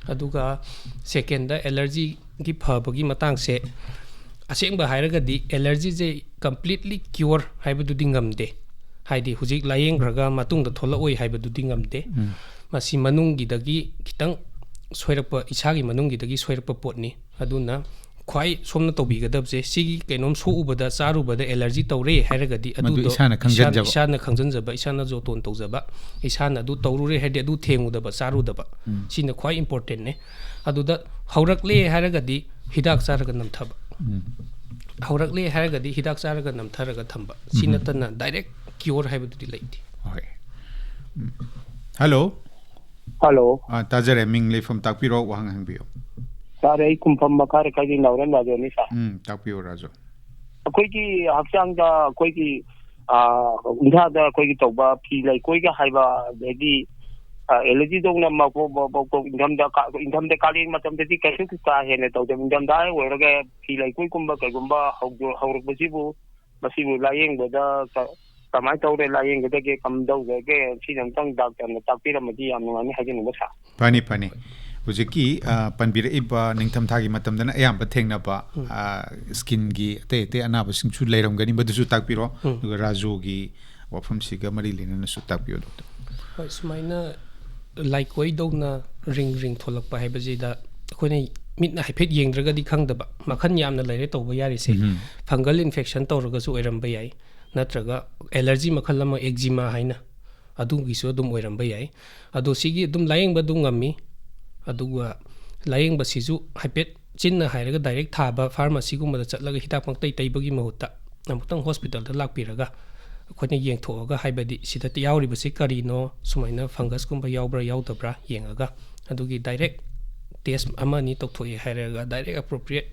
ꯑꯗꯨꯒ ꯁꯦꯀꯦꯟꯗ, ꯑꯦꯂꯔꯖꯤꯒꯤ ꯐꯕꯒꯤ ꯃꯇꯥꯡꯁꯦ, ꯑꯁꯦꯡꯕ ꯍꯥꯏꯔꯒꯗꯤ ꯑꯦꯂꯔꯖꯤꯁꯦ ꯀꯝꯄ꯭ꯂꯤꯠꯂꯤ ꯀ꯭ꯌꯣꯔ ꯍꯥꯏꯕꯗꯨꯗꯤ ꯉꯝꯗꯦ꯫ ꯍꯥꯏꯗꯤ ꯍꯧꯖꯤꯛ ꯂꯥꯏꯌꯦꯡꯈ꯭ꯔꯒ ꯃꯇꯨꯡꯗ ꯊꯣꯛꯂꯛꯑꯣꯏ ꯍꯥꯏꯕꯗꯨꯗꯤ ꯉꯝꯗꯦ꯫ ꯃꯁꯤ ꯃꯅꯨꯡꯒꯤꯗꯒꯤ ꯈꯤꯇꯪ ꯁꯣꯏꯔꯛꯄ, ꯏꯁꯥꯒꯤ ꯃꯅꯨꯡꯒꯤꯗꯒꯤ ꯁꯣꯏꯔꯛꯄ ꯄꯣꯠꯅꯤ꯫ ꯑꯗꯨꯅ ꯈ꯭ꯋꯥꯏ ꯁꯣꯝꯅ ꯇꯧꯕꯤꯒꯗꯕꯁꯦ, ꯁꯤꯒꯤ ꯀꯩꯅꯣꯝ ꯁꯣꯛꯎꯕꯗ, ꯆꯥꯔꯨꯕꯗ ꯑꯦꯂꯔꯖꯤ ꯇꯧꯔꯦ ꯍꯥꯏꯔꯒꯗꯤ ꯃꯗꯨ ꯑꯗꯨꯗꯣ ꯏꯁꯥꯅ ꯏꯁꯥꯅ, ꯈꯪꯖꯟꯖꯕ꯫ ꯏꯁꯥꯅ ꯈꯪꯖꯟꯖꯕ, ꯏꯁꯥꯅ ꯖꯣꯇꯣꯟ ꯇꯧꯖꯕ, ꯏꯁꯥꯅ ꯑꯗꯨ ꯇꯧꯔꯨꯔꯦ ꯍꯥꯏꯔꯗꯤ ꯑꯗꯨ ꯊꯦꯡꯉꯨꯗꯕ, ꯆꯥꯔꯨꯗꯕ꯫ ꯁꯤꯅ ꯈ꯭ꯋꯥꯏ ꯏꯝꯄꯣꯔꯇꯦꯟꯅꯦ꯫ ꯑꯗꯨꯗ ꯍꯧꯔꯛꯂꯦ ꯍꯥꯏꯔꯒꯗꯤ ꯍꯤꯗꯥꯛ ꯆꯥꯔꯒ ꯅꯝꯊꯕ꯫ ꯍꯧꯔꯛꯂꯦ ꯍꯥꯏꯔꯒꯗꯤ ꯍꯤꯗꯥꯛ ꯆꯥꯔꯒ ꯅꯝꯊꯔꯒ ꯊꯝꯕ꯫ ꯁꯤ ꯅꯠꯇꯅ ꯗꯥꯏꯔꯦꯛ ꯀ꯭ꯌꯣꯔ ꯍꯥꯏꯕꯗꯨꯗꯤ ꯂꯩꯇꯦ꯫ ꯍꯣꯏ꯫ ꯎꯝ꯫ ꯍꯜꯂꯣ꯫ ꯍꯜꯂꯣ꯫ ꯑꯥ, ꯇꯥꯖꯔꯦ꯫ ꯃꯤꯡ, ꯂꯩꯐꯝ ꯇꯥꯛꯄꯤꯔꯣ, ꯋꯥꯍꯪ ꯍꯪꯕꯤꯌꯨ꯫ ꯁꯥꯔ, ꯑꯩ ꯈꯨꯝꯐꯝ ꯃꯈꯥ ꯂꯩꯀꯥꯏꯒꯤ ꯅꯥꯎꯔꯦꯝ ꯔꯥꯖꯨꯅꯤ, ꯁꯥꯔ꯫ ꯎꯝ, ꯇꯥꯛꯄꯤꯌꯨ, ꯔꯥꯖꯨ꯫ ꯑꯩꯈꯣꯏꯒꯤ ꯍꯛꯆꯥꯡꯗ ꯑꯩꯈꯣꯏꯒꯤ, ꯑꯥ, ꯎꯟꯁꯥꯗ ꯑꯩꯈꯣꯏꯒꯤ ꯇꯧꯕ ꯐꯤ ꯂꯩꯀꯣꯏꯒ ꯍꯥꯏꯕ, ꯑꯗꯒꯤ, ꯑꯥ, ꯑꯦꯂꯔꯖꯤꯗꯧꯅ ꯃꯀꯣꯛ, ꯃꯀꯣꯛ, ꯃꯀꯣꯛ, ꯏꯪꯊꯝꯗ ꯀꯥ-, ꯏꯪꯊꯝꯗ, ꯀꯥꯂꯦꯟ ꯃꯇꯝꯗꯗꯤ ꯀꯩꯁꯨ ꯀꯥ ꯍꯦꯟꯅ ꯇꯧꯗꯦ꯫ ꯏꯪꯊꯝꯊꯥ ꯑꯣꯏꯔꯒ ꯐꯤ ꯂꯩꯀꯣꯏꯒꯨꯝꯕ ꯀꯩꯒꯨꯝꯕ ꯍꯧꯗꯣ-, ꯍꯧꯔꯛꯄꯁꯤꯕꯨ ꯃꯁꯤꯕꯨ ꯂꯥꯏꯌꯦꯡꯕꯗ ꯀ-, ꯀꯃꯥꯏꯅ ꯇꯧꯔꯦ, ꯂꯥꯏꯌꯦꯡꯒꯗꯒꯦ, ꯀꯝꯗꯧꯒꯗꯒꯦ, ꯁꯤꯁꯦ ꯑꯝꯇꯪ ꯗꯥꯛꯇꯔꯅ ꯇꯥꯛꯄꯤꯔꯝꯃꯗꯤ ꯌꯥꯝ ꯅꯨꯡꯉꯥꯏꯅꯤ ꯍꯥꯏꯖꯅꯤꯡꯕ, ꯁꯥꯔ꯫ ꯐꯅꯤ, ꯐꯅꯤ꯫ ꯍꯧꯖꯤꯛꯀꯤ, ꯑ, ꯄꯟꯕꯤꯔꯛꯏꯕ ꯅꯤꯡꯊꯝꯊꯥꯒꯤ ꯃꯇꯝꯗꯅ ꯑꯌꯥꯝꯕ ꯊꯦꯡꯅꯕ, ꯎꯝ꯫ ꯑ, ꯁ꯭ꯀꯤꯟꯒꯤ ꯑꯇꯩ ꯑꯇꯩ ꯑꯅꯥꯕꯁꯤꯡꯁꯨ ꯂꯩꯔꯝꯒꯅꯤ, ꯃꯗꯨꯁꯨ ꯇꯥꯛꯄꯤꯔꯣ꯫ ꯎꯝ꯫ ꯑꯗꯨꯒ ꯔꯥꯖꯨꯒꯤ ꯋꯥꯐꯝꯁꯤꯒ ꯃꯔꯤ ꯂꯩꯅꯅꯁꯨ ꯇꯥꯛꯄꯤꯌꯣ, ꯗꯣꯛꯇꯔ꯫ ꯍꯣꯏ, ꯁꯨꯃꯥꯏꯅ ꯂꯥꯏꯀꯣꯏꯗꯧꯅ ꯔꯤꯡ ꯔꯤꯡ ꯊꯣꯛꯂꯛꯄ ꯍꯥꯏꯕꯁꯤꯗ ꯑꯩꯈꯣꯏꯅ ꯃꯤꯠꯅ ꯍꯥꯏꯐꯦꯠ ꯌꯦꯡꯗ꯭ꯔꯒꯗꯤ ꯈꯪꯗꯕ ꯃꯈꯜ ꯌꯥꯝꯅ ꯂꯩꯔꯦ ꯇꯧꯕ ꯌꯥꯔꯤꯁꯦ꯫ ꯎꯝ꯫ ꯐꯪꯒꯜ ꯏꯟꯐꯦꯛꯁꯟ ꯇꯧꯔꯒꯁꯨ ꯑꯣꯏꯔꯝꯕ ꯌꯥꯏ, ꯅꯠꯇ꯭ꯔꯒ ꯑꯦꯂꯔꯖꯤ ꯃꯈꯜ ꯑꯃ, ꯑꯦꯛꯖꯤꯃꯥ ꯍꯥꯏꯅ, ꯑꯗꯨꯒꯤꯁꯨ ꯑꯗꯨꯝ ꯑꯣꯏꯔꯝꯕ ꯌꯥꯏ꯫ ꯑꯗꯣ ꯁꯤꯒꯤ ꯑꯗꯨꯝ ꯂꯥꯏꯌꯦꯡꯕ ꯑꯗꯨꯝ ꯉꯝꯃꯤ꯫ ꯑꯗꯨꯒ ꯂꯥꯏꯌꯦꯡꯕꯁꯤꯁꯨ ꯍꯥꯏꯐꯦꯠ ꯆꯤꯟꯅ ꯍꯥꯏꯔꯒ ꯗꯥꯏꯔꯦꯛ ꯊꯥꯕ ꯐꯥꯔꯃꯥꯁꯤꯒꯨꯝꯕꯗ ꯆꯠꯂꯒ ꯍꯤꯗꯥꯛ ꯄꯪꯇꯩ ꯇꯩꯕꯒꯤ ꯃꯍꯨꯠꯇ ꯑꯃꯨꯛꯇꯪ ꯍꯣꯁꯄꯤꯇꯥꯜꯗ ꯂꯥꯛꯄꯤꯔꯒ ꯑꯩꯈꯣꯏꯅ ꯌꯦꯡꯊꯣꯛꯑꯒ, ꯍꯥꯏꯕꯗꯤ ꯁꯤꯗ ꯌꯥꯎꯔꯤꯕꯁꯤ ꯀꯔꯤꯅꯣ, ꯁꯨꯃꯥꯏꯅ ꯐꯪꯒꯁꯀꯨꯝꯕ ꯌꯥꯎꯕ꯭ꯔꯥ ꯌꯥꯎꯗꯕ꯭ꯔꯥ ꯌꯦꯡꯉꯒ, ꯑꯗꯨꯒꯤ ꯗꯥꯏꯔꯦꯛ ꯇꯦꯁ ꯑꯃ ꯑꯅꯤ ꯇꯧꯊꯣꯛꯑꯦ ꯍꯥꯏꯔꯒ ꯗꯥꯏꯔꯦꯛ ꯑꯦꯄ꯭ꯔꯣꯄ꯭ꯔꯤꯌꯦꯠ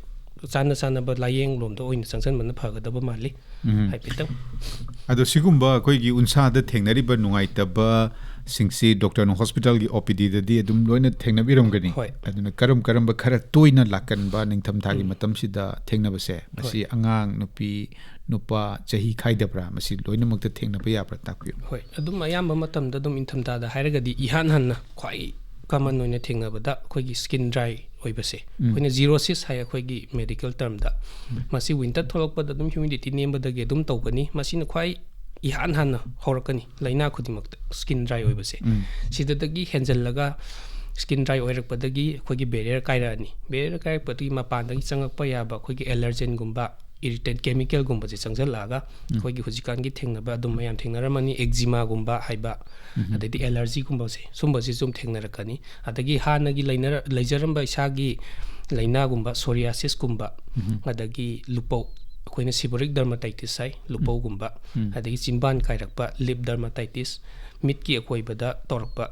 ꯆꯥꯟꯅ ꯆꯥꯟꯅꯕ ꯂꯥꯏꯌꯦꯡꯂꯣꯝꯗ ꯑꯣꯏꯅ ꯆꯪꯁꯤꯟꯕꯅ ꯐꯒꯗꯕ ꯃꯥꯜꯂꯤ꯫ ꯎꯝ꯫ ꯍꯥꯏꯐꯦꯠꯇꯪ꯫ ꯑꯗꯣ ꯁꯤꯒꯨꯝꯕ ꯑꯩꯈꯣꯏꯒꯤ ꯎꯟꯁꯥꯗ ꯊꯦꯡꯅꯔꯤꯕ ꯅꯨꯡꯉꯥꯏꯇꯕ, ꯁꯤꯡꯁꯤ ꯗꯣꯛꯇꯔꯅ ꯍꯣꯁꯄꯤꯇꯥꯜꯒꯤ ꯑꯣ ꯄꯤ ꯗꯤꯗꯗꯤ ꯑꯗꯨꯝ ꯂꯣꯏꯅ ꯊꯦꯡꯅꯕꯤꯔꯝꯒꯅꯤ꯫ ꯍꯣꯏ꯫ ꯑꯗꯨꯅ ꯀꯔꯝ ꯀꯔꯝꯕ ꯈꯔ ꯇꯣꯏꯅ ꯂꯥꯛꯀꯟꯕ ꯅꯤꯡꯊꯝꯊꯥꯒꯤ ꯎꯝ꯫ ꯃꯇꯝꯁꯤꯗ ꯊꯦꯡꯅꯕꯁꯦ, ꯃꯁꯤ ꯍꯣꯏ꯫ ꯑꯉꯥꯡ, ꯅꯨꯄꯤ, ꯅꯨꯄꯥ, ꯆꯍꯤ ꯈꯥꯏꯗꯕ꯭ꯔꯥ? ꯃꯁꯤ ꯂꯣꯏꯅꯃꯛꯇ ꯊꯦꯡꯅꯕ ꯌꯥꯕ꯭ꯔꯥ? ꯇꯥꯛꯄꯤꯌꯨ꯫ ꯍꯣꯏ, ꯑꯗꯨꯝ ꯑꯌꯥꯝꯕ ꯃꯇꯝꯗ ꯑꯗꯨꯝ ꯏꯪꯊꯝꯊꯥꯗ ꯍꯥꯏꯔꯒꯗꯤ ꯏꯍꯥꯟ ꯍꯥꯟꯅ ꯈ꯭ꯋꯥꯏ ꯀꯃꯟ ꯑꯣꯏꯅ ꯊꯦꯡꯅꯕꯗ ꯑꯩꯈꯣꯏꯒꯤ ꯁ꯭ꯀꯤꯟ ꯗ꯭ꯔꯥꯏ ꯑꯣꯏꯕꯁꯦ, ꯎꯝ꯫ ꯑꯩꯈꯣꯏꯅ ꯖꯤꯔꯣꯁꯤꯁ ꯍꯥꯏ ꯑꯩꯈꯣꯏꯒꯤ ꯃꯦꯗꯤꯀꯦꯜ ꯇꯔꯝꯗ꯫ ꯎꯝ꯫ ꯃꯁꯤ ꯋꯤꯟꯇꯔ ꯊꯣꯛꯂꯛꯄꯗ ꯑꯗꯨꯝ ꯍ꯭ꯌꯨꯃꯤꯗꯤꯇꯤ ꯅꯦꯝꯕꯗꯒꯤ ꯑꯗꯨꯝ ꯇꯧꯒꯅꯤ꯫ ꯃꯁꯤꯅ ꯈ꯭ꯋꯥꯏ ꯏꯍꯥꯟ ꯍꯥꯟꯅ ꯍꯧꯔꯛꯀꯅꯤ ꯂꯥꯏꯅꯥ ꯈꯨꯗꯤꯡꯃꯛꯇ, ꯁ꯭ꯀꯤꯟ ꯗ꯭ꯔꯥꯏ ꯑꯣꯏꯕꯁꯦ꯫ ꯎꯝ꯫ ꯁꯤꯗꯒꯤ ꯍꯦꯟꯖꯜꯂꯒ ꯁ꯭ꯀꯤꯟ ꯗ꯭ꯔꯥꯏ ꯑꯣꯏꯔꯛꯄꯗꯒꯤ ꯑꯩꯈꯣꯏꯒꯤ ꯕꯦꯔꯤꯌꯔ ꯀꯥꯏꯔꯛꯑꯅꯤ꯫ ꯕꯦꯔꯤꯌꯔ ꯀꯥꯏꯔꯛꯄꯗꯒꯤ ꯃꯄꯥꯟꯗꯒꯤ ꯆꯪꯉꯛꯄ ꯌꯥꯕ ꯑꯩꯈꯣꯏꯒꯤ ꯑꯦꯂꯔꯖꯦꯟꯒꯨꯝꯕ, ꯏꯔꯤꯇꯦꯟ ꯀꯦꯃꯤꯀꯦꯜꯒꯨꯝꯕꯁꯦ ꯆꯪꯁꯤꯜꯂꯛꯑꯒ ꯎꯝ꯫ ꯑꯩꯈꯣꯏꯒꯤ ꯍꯧꯖꯤꯛꯀꯥꯟꯒꯤ ꯊꯦꯡꯅꯕ ꯑꯗꯨꯝ ꯃꯌꯥꯝ ꯊꯦꯡꯅꯔꯝꯃꯅꯤ, ꯑꯦꯛꯖꯤꯃꯥꯒꯨꯝꯕ ꯍꯥꯏꯕ, ꯎꯝ꯫ ꯑꯗꯩꯗꯤ ꯑꯦꯂꯔꯖꯤꯒꯨꯝꯕꯁꯦ, ꯁꯨꯝꯕꯁꯤꯁꯨ ꯑꯗꯨꯝ ꯊꯦꯡꯅꯔꯛꯀꯅꯤ꯫ ꯑꯗꯒꯤ ꯍꯥꯟꯅꯒꯤ ꯂꯩꯅꯔ-, ꯂꯩꯖꯔꯝꯕ ꯏꯁꯥꯒꯤ ꯂꯥꯏꯅꯥꯒꯨꯝꯕ, ꯁꯣꯔꯤꯌꯥꯁꯤꯁꯀꯨꯝꯕ, ꯎꯝ꯫ ꯑꯗꯒꯤ ꯂꯨꯄꯧ, ꯑꯩꯈꯣꯏꯅ ꯁꯤꯕꯣꯔꯤꯛ ꯗꯔꯃꯥꯇꯥꯏꯇꯤꯁ ꯍꯥꯏ, ꯂꯨꯄꯧꯒꯨꯝꯕ, ꯎꯝ꯫ ꯑꯗꯒꯤ ꯆꯤꯝꯕꯥꯟ ꯀꯥꯏꯔꯛꯄ, ꯂꯤꯞ ꯗꯔꯃꯥꯇꯥꯏꯇꯤꯁ, ꯃꯤꯠꯀꯤ ꯑꯀꯣꯏꯕꯗ ꯇꯧꯔꯛꯄ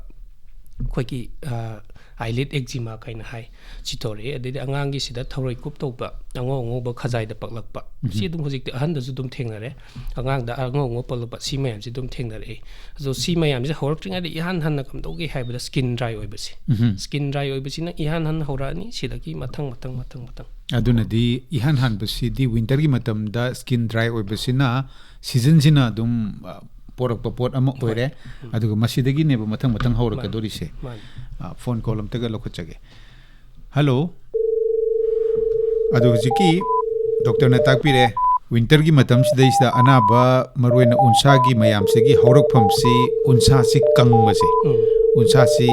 ꯑꯩꯈꯣꯏꯒꯤ, ꯑ, ꯑꯥꯏꯂꯤꯗ ꯑꯦꯛꯖꯤꯃꯥ ꯀꯥꯏꯅ ꯍꯥꯏ, ꯁꯤ ꯇꯧꯔꯛꯑꯦ꯫ ꯑꯗꯩꯗꯤ ꯑꯉꯥꯡꯒꯤꯁꯤꯗ ꯊꯧꯔꯣꯏ ꯀꯨꯞ ꯇꯧꯕ, ꯑꯉꯧ ꯑꯉꯧꯕ ꯈꯖꯥꯏꯗ ꯄꯛꯂꯛꯄ, ꯎꯝ꯫ ꯁꯤ ꯑꯗꯨꯝ ꯍꯧꯖꯤꯛꯇꯤ ꯑꯍꯟꯗꯁꯨ ꯑꯗꯨꯝ ꯊꯦꯡꯅꯔꯦ꯫ ꯑꯉꯥꯡꯗ ꯑꯉꯧ ꯑꯉꯧ ꯄꯛꯂꯛꯄ, ꯁꯤ ꯃꯌꯥꯝꯁꯤ ꯑꯗꯨꯝ ꯊꯦꯡꯅꯔꯛꯑꯦ꯫ ꯑꯗꯣ ꯁꯤ ꯃꯌꯥꯝꯁꯦ ꯍꯧꯔꯛꯇ꯭ꯔꯤꯉꯩꯗ ꯏꯍꯥꯟ ꯍꯥꯟꯅ ꯀꯝꯗꯧꯒꯦ ꯍꯥꯏꯕꯗ ꯁ꯭ꯀꯤꯟ ꯗ꯭ꯔꯥꯏ ꯑꯣꯏꯕꯁꯦ꯫ ꯎꯝ꯫ ꯁ꯭ꯀꯤꯟ ꯗ꯭ꯔꯥꯏ ꯑꯣꯏꯕꯁꯤꯅ ꯏꯍꯥꯟ ꯍꯥꯟꯅ ꯍꯧꯔꯛꯑꯅꯤ, ꯁꯤꯗꯒꯤ ꯃꯊꯪ, ꯃꯊꯪ, ꯃꯊꯪ, ꯃꯊꯪ꯫ ꯑꯗꯨꯅꯗꯤ ꯏꯍꯥꯟ ꯍꯥꯟꯕꯁꯤꯗꯤ ꯋꯤꯟꯇꯔꯒꯤ ꯃꯇꯝꯗ ꯁ꯭ꯀꯤꯟ ꯗ꯭ꯔꯥꯏ ꯑꯣꯏꯕꯁꯤꯅ ꯁꯤꯖꯟꯁꯤꯅ ꯑꯗꯨꯝ, ꯑ, ꯄꯣꯔꯛꯄ ꯄꯣꯠ ꯑꯃ ꯍꯣꯏ꯫ ꯑꯣꯏꯔꯦ꯫ ꯎꯝ꯫ ꯑꯗꯨꯒ ꯃꯁꯤꯗꯒꯤꯅꯦꯕ ꯃꯊꯪ ꯃꯊꯪ ꯍꯧꯔꯛꯀꯗꯣꯔꯤꯁꯦ꯫ ꯃꯥꯅꯤ꯫ ꯑ, ꯐꯣꯟ ꯀꯣꯜ ꯑꯝꯇꯒ ꯂꯧꯈꯠꯆꯒꯦ꯫ ꯍꯜꯂꯣ꯫ ꯑꯗꯣ ꯍꯧꯖꯤꯛꯀꯤ ꯗꯣꯛꯇꯔꯅ ꯇꯥꯛꯄꯤꯔꯦ, ꯋꯤꯟꯇꯔꯒꯤ ꯃꯇꯝꯁꯤꯗꯩꯁꯤꯗ ꯑꯅꯥꯕ, ꯃꯔꯨꯑꯣꯏꯅ ꯎꯟꯁꯥꯒꯤ ꯃꯌꯥꯝꯁꯤꯒꯤ ꯍꯧꯔꯛꯐꯝꯁꯤ ꯎꯟꯁꯥꯁꯤ ꯀꯪꯕꯁꯦ, ꯎꯝ꯫ ꯎꯟꯁꯥꯁꯤ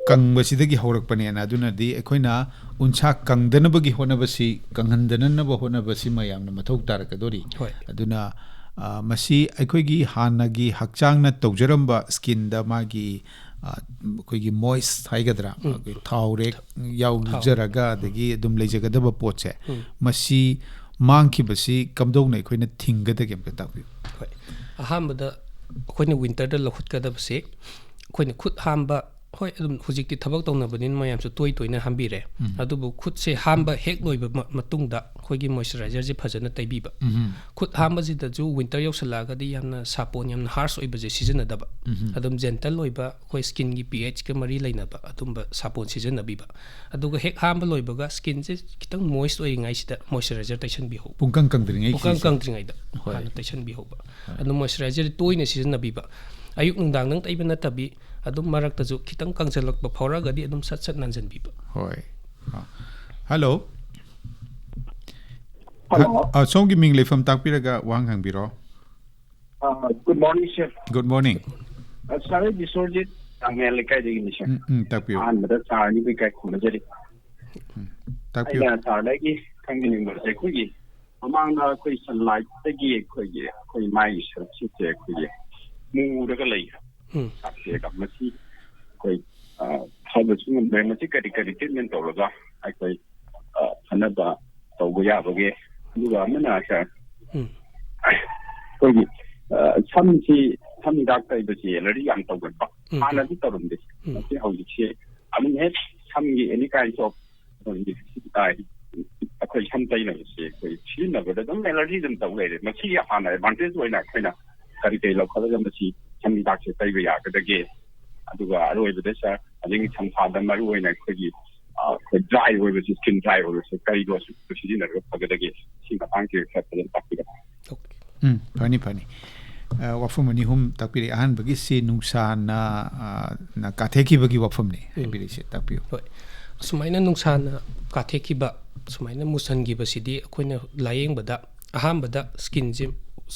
ꯀꯪꯕꯁꯤꯗꯒꯤ ꯍꯧꯔꯛꯄꯅꯦꯅ꯫ ꯑꯗꯨꯅꯗꯤ ꯑꯩꯈꯣꯏꯅ ꯎꯟꯁꯥ ꯀꯪꯗꯅꯕꯒꯤ ꯍꯣꯠꯅꯕꯁꯤ, ꯀꯪꯍꯟꯗꯅꯅꯕ ꯍꯣꯠꯅꯕꯁꯤ ꯃꯌꯥꯝꯅ ꯃꯊꯧ ꯇꯥꯔꯛꯀꯗꯣꯔꯤ꯫ ꯍꯣꯏ꯫ ꯑꯗꯨꯅ, ꯑ, ꯃꯁꯤ ꯑꯩꯈꯣꯏꯒꯤ ꯍꯥꯟꯅꯒꯤ ꯍꯛꯆꯥꯡꯅ ꯇꯧꯖꯔꯝꯕ ꯁ꯭ꯀꯤꯟꯗ ꯃꯥꯒꯤ, ꯑ, ꯑꯩꯈꯣꯏꯒꯤ ꯃꯣꯏꯁ ꯍꯥꯏꯒꯗ꯭ꯔꯥ, ꯎꯝ꯫ ꯑꯩꯈꯣꯏ ꯊꯥꯎꯔꯦꯛ ꯌꯥꯎꯖꯔꯒ ꯑꯗꯒꯤ ꯑꯗꯨꯝ ꯂꯩꯖꯒꯗꯕ ꯄꯣꯠꯁꯦ, ꯎꯝ꯫ ꯃꯁꯤ ꯃꯥꯡꯈꯤꯕꯁꯤ ꯀꯝꯗꯧꯅ ꯑꯩꯈꯣꯏꯅ ꯊꯤꯡꯒꯗꯒꯦ? ꯑꯝꯇ ꯇꯥꯛꯄꯤꯌꯨ꯫ ꯍꯣꯏ꯫ ꯑꯍꯥꯟꯕꯗ ꯑꯩꯈꯣꯏꯅ ꯋꯤꯟꯇꯔꯗ ꯂꯧꯈꯠꯀꯗꯕꯁꯦ, ꯑꯩꯈꯣꯏꯅ ꯈꯨꯠ ꯍꯥꯝꯕ ꯍꯣꯏ, ꯑꯗꯨꯝ ꯍꯧꯖꯤꯛꯇꯤ ꯊꯕꯛ ꯇꯧꯅꯕꯅꯤꯅ ꯃꯌꯥꯝꯁꯨ ꯇꯣꯏ ꯇꯣꯏꯅ ꯍꯥꯝꯕꯤꯔꯦ꯫ ꯎꯝ꯫ ꯑꯗꯨꯕꯨ ꯈꯨꯠꯁꯦ ꯍꯥꯝꯕ ꯍꯦꯛ ꯂꯣꯏꯕ ꯃ-, ꯃꯇꯨꯡꯗ ꯑꯩꯈꯣꯏꯒꯤ moisturizer ꯁꯦ ꯐꯖꯅ ꯇꯩꯕꯤꯕ꯫ ꯎꯝ꯫ ꯈꯨꯠ ꯍꯥꯝꯕꯁꯤꯗꯁꯨ winter ꯌꯧꯁꯜꯂꯛꯑꯒꯗꯤ ꯌꯥꯝꯅ ꯁꯥꯄꯣꯟ ꯌꯥꯝꯅ harsh ꯑꯣꯏꯕꯁꯦ ꯁꯤꯖꯤꯟꯅꯗꯕ꯫ ꯎꯝ꯫ ꯑꯗꯨꯝ gentle ꯑꯣꯏꯕ, ꯑꯩꯈꯣꯏ skin ꯒꯤ pH ꯀ ꯃꯔꯤ ꯂꯩꯅꯕ ꯑꯗꯨꯝꯕ ꯁꯥꯄꯣꯟ ꯁꯤꯖꯤꯟꯅꯕꯤꯕ꯫ ꯑꯗꯨꯒ ꯍꯦꯛ ꯍꯥꯝꯕ ꯂꯣꯏꯕꯒ skin ꯁꯦ ꯈꯤꯇꯪ moist ꯑꯣꯏꯔꯤꯉꯩꯁꯤꯗ moisturizer ꯇꯩꯁꯟꯕꯤꯍꯧꯕ꯫ ꯄꯨꯡꯀꯪ ꯀꯪꯗ꯭ꯔꯤꯉꯩ ꯄꯨꯡꯀꯪ ꯁꯤꯁꯦ꯫ ꯀꯪꯗ꯭ꯔꯤꯉꯩꯗ ꯍꯣꯏ꯫ ꯍꯥꯟꯅ ꯇꯩꯁꯟꯕꯤꯍꯧꯕ꯫ ꯍꯣꯏ꯫ ꯑꯗꯨ moisturizer ꯁꯦ ꯇꯣꯏꯅ ꯁꯤꯖꯤꯟꯅꯕꯤꯕ꯫ ꯑꯌꯨꯛ ꯅꯨꯡꯗꯥꯡꯗꯪ ꯇꯩꯕ ꯅꯠꯇꯕꯤ, ꯑꯗꯨꯝ ꯃꯔꯛꯇꯁꯨ ꯈꯤꯇꯪ ꯀꯪꯁꯤꯜꯂꯛꯄ ꯐꯥꯎꯔꯛꯑꯒꯗꯤ ꯑꯗꯨꯝ ꯁꯠ ꯁꯠ ꯅꯥꯟꯁꯤꯟꯕꯤꯕ꯫ ꯍꯣꯏ꯫ ꯑ, hello꯫ Hello꯫ ꯑ, ꯁꯣꯝꯒꯤ ꯃꯤꯡ ꯂꯩꯐꯝ ꯇꯥꯛꯄꯤꯔꯒ ꯋꯥꯍꯪ ꯍꯪꯕꯤꯔꯣ꯫ ꯑ, good morning, sir꯫ Good morning꯫ ꯑ, sir, ꯑꯩ ꯕꯤꯁ꯭ꯋꯔꯖꯤꯠ ꯇꯥꯡꯉꯦꯜ ꯂꯩꯀꯥꯏꯗꯒꯤꯅꯤ, sir꯫ ꯎꯝ, ꯎꯝ, ꯇꯥꯛꯄꯤꯌꯨ꯫ ꯑꯍꯥꯟꯕꯗ sir ꯑꯅꯤꯕꯨ ꯏꯀꯥꯏ ꯈꯨꯝꯅꯖꯔꯤ꯫ ꯎꯝ, ꯇꯥꯛꯄꯤꯌꯨ꯫ ꯑꯩꯅ sir ꯗꯒꯤ ꯈꯪꯖꯅꯤꯡꯕꯁꯦ, ꯑꯩꯈꯣꯏꯒꯤ ꯃꯃꯥꯡꯗ ꯑꯩꯈꯣꯏ sunlight ꯇꯒꯤ ꯑꯩꯈꯣꯏꯒꯤ, ꯑꯩꯈꯣꯏ ꯃꯥꯏꯒꯤ ꯁꯔꯨꯛꯁꯤꯡꯁꯦ ꯑꯩꯈꯣꯏꯒꯤ ꯃꯨꯔꯒ ꯂꯩ꯫ ꯎꯝ꯫ ꯁꯥꯊꯤꯔꯒ ꯃꯁꯤ ꯑꯩꯈꯣꯏ, ꯑ, ꯐꯕꯁꯨ ꯉꯝꯗ꯭ꯔꯦ꯫ ꯃꯁꯤ ꯀꯔꯤ ꯀꯔꯤ treatment ꯇꯧꯔꯒ ꯑꯩꯈꯣꯏ, ꯑ, ꯐꯅꯕ ꯇꯧꯕ ꯌꯥꯕꯒꯦ? ꯑꯗꯨꯒ ꯑꯃꯅ, sir, ꯎꯝ꯫ ꯑꯩꯈꯣꯏꯒꯤ, ꯑ, ꯁꯝꯁꯤ, ꯁꯝ ꯍꯤꯗꯥꯛ ꯇꯩꯕꯁꯤ allergy ꯌꯥꯝ ꯇꯧꯒꯟꯕ꯫ ꯎꯝ꯫ ꯍꯥꯟꯅꯗꯤ ꯇꯧꯔꯝꯗꯦ꯫ ꯎꯝ꯫ ꯃꯁꯤ ꯍꯧꯖꯤꯛꯁꯤ ꯑꯗꯨꯝ ꯍꯦꯛ ꯁꯝꯒꯤ any kinds of ꯑꯩꯈꯣꯏꯒꯤ, ꯑ, ꯑꯩꯈꯣꯏ ꯁꯝ ꯇꯩꯅꯕꯁꯦ ꯑꯩꯈꯣꯏ ꯁꯤꯖꯤꯟꯅꯕꯗ ꯑꯗꯨꯝ allergy ꯑꯗꯨꯝ ꯇꯧ ꯂꯩꯔꯦ꯫ ꯃꯁꯤ ꯍꯥꯟꯅ advantage ꯑꯣꯏꯅ ꯑꯩꯈꯣꯏꯅ ꯀꯔꯤ ꯀꯔꯤ ꯂꯧꯈꯠꯂꯒ ꯃꯁꯤ ꯁꯝ ꯍꯤꯗꯥꯛꯁꯦ ꯇꯩꯕ ꯌꯥꯒꯗꯒꯦ? ꯑꯗꯨꯒ ꯑꯔꯣꯏꯕꯗ, sir, ꯑꯗꯒꯤ ꯁꯝꯐꯥꯗ ꯃꯔꯨ ꯑꯣꯏꯅ ꯑꯩꯈꯣꯏꯒꯤ, ꯑ, ꯑꯩꯈꯣꯏ dry ꯑꯣꯏꯕꯁꯦ, skin dry ꯑꯣꯏꯕꯁꯦ ꯀꯔꯤꯗꯣ ꯁꯤꯖꯤꯟꯅꯔꯒ ꯐꯒꯗꯒꯦ? ꯁꯤ ꯃꯇꯥꯡꯁꯦ ꯈꯔ ꯐꯖꯅ ꯇꯥꯛꯄꯤꯔꯛꯑꯣ꯫ Okay꯫ ꯎꯝ, ꯐꯅꯤ, ꯐꯅꯤ꯫ ꯑ, ꯋꯥꯐꯝ ꯑꯅꯤ ꯑꯍꯨꯝ ꯇꯥꯛꯄꯤꯔꯛꯑꯦ꯫ ꯑꯍꯥꯟꯕꯒꯤꯁꯤ ꯅꯨꯡꯁꯥꯅ, ꯑ, ꯅ ꯀꯥꯊꯦꯛꯈꯤꯕꯒꯤ ꯋꯥꯐꯝꯅꯤ ꯎꯝ꯫ ꯍꯥꯏꯕꯤꯔꯛꯏꯁꯦ, ꯇꯥꯛꯄꯤꯌꯨ꯫ ꯍꯣꯏ꯫ ꯁꯨꯃꯥꯏꯅ ꯅꯨꯡꯁꯥꯅ ꯀꯥꯊꯦꯛꯈꯤꯕ, ꯁꯨꯃꯥꯏꯅ ꯃꯨꯁꯟꯈꯤꯕꯁꯤꯗꯤ ꯑꯩꯈꯣꯏꯅ ꯂꯥꯌꯦꯡꯕꯗ ꯑꯍꯥꯟꯕꯗ skin ꯁꯦ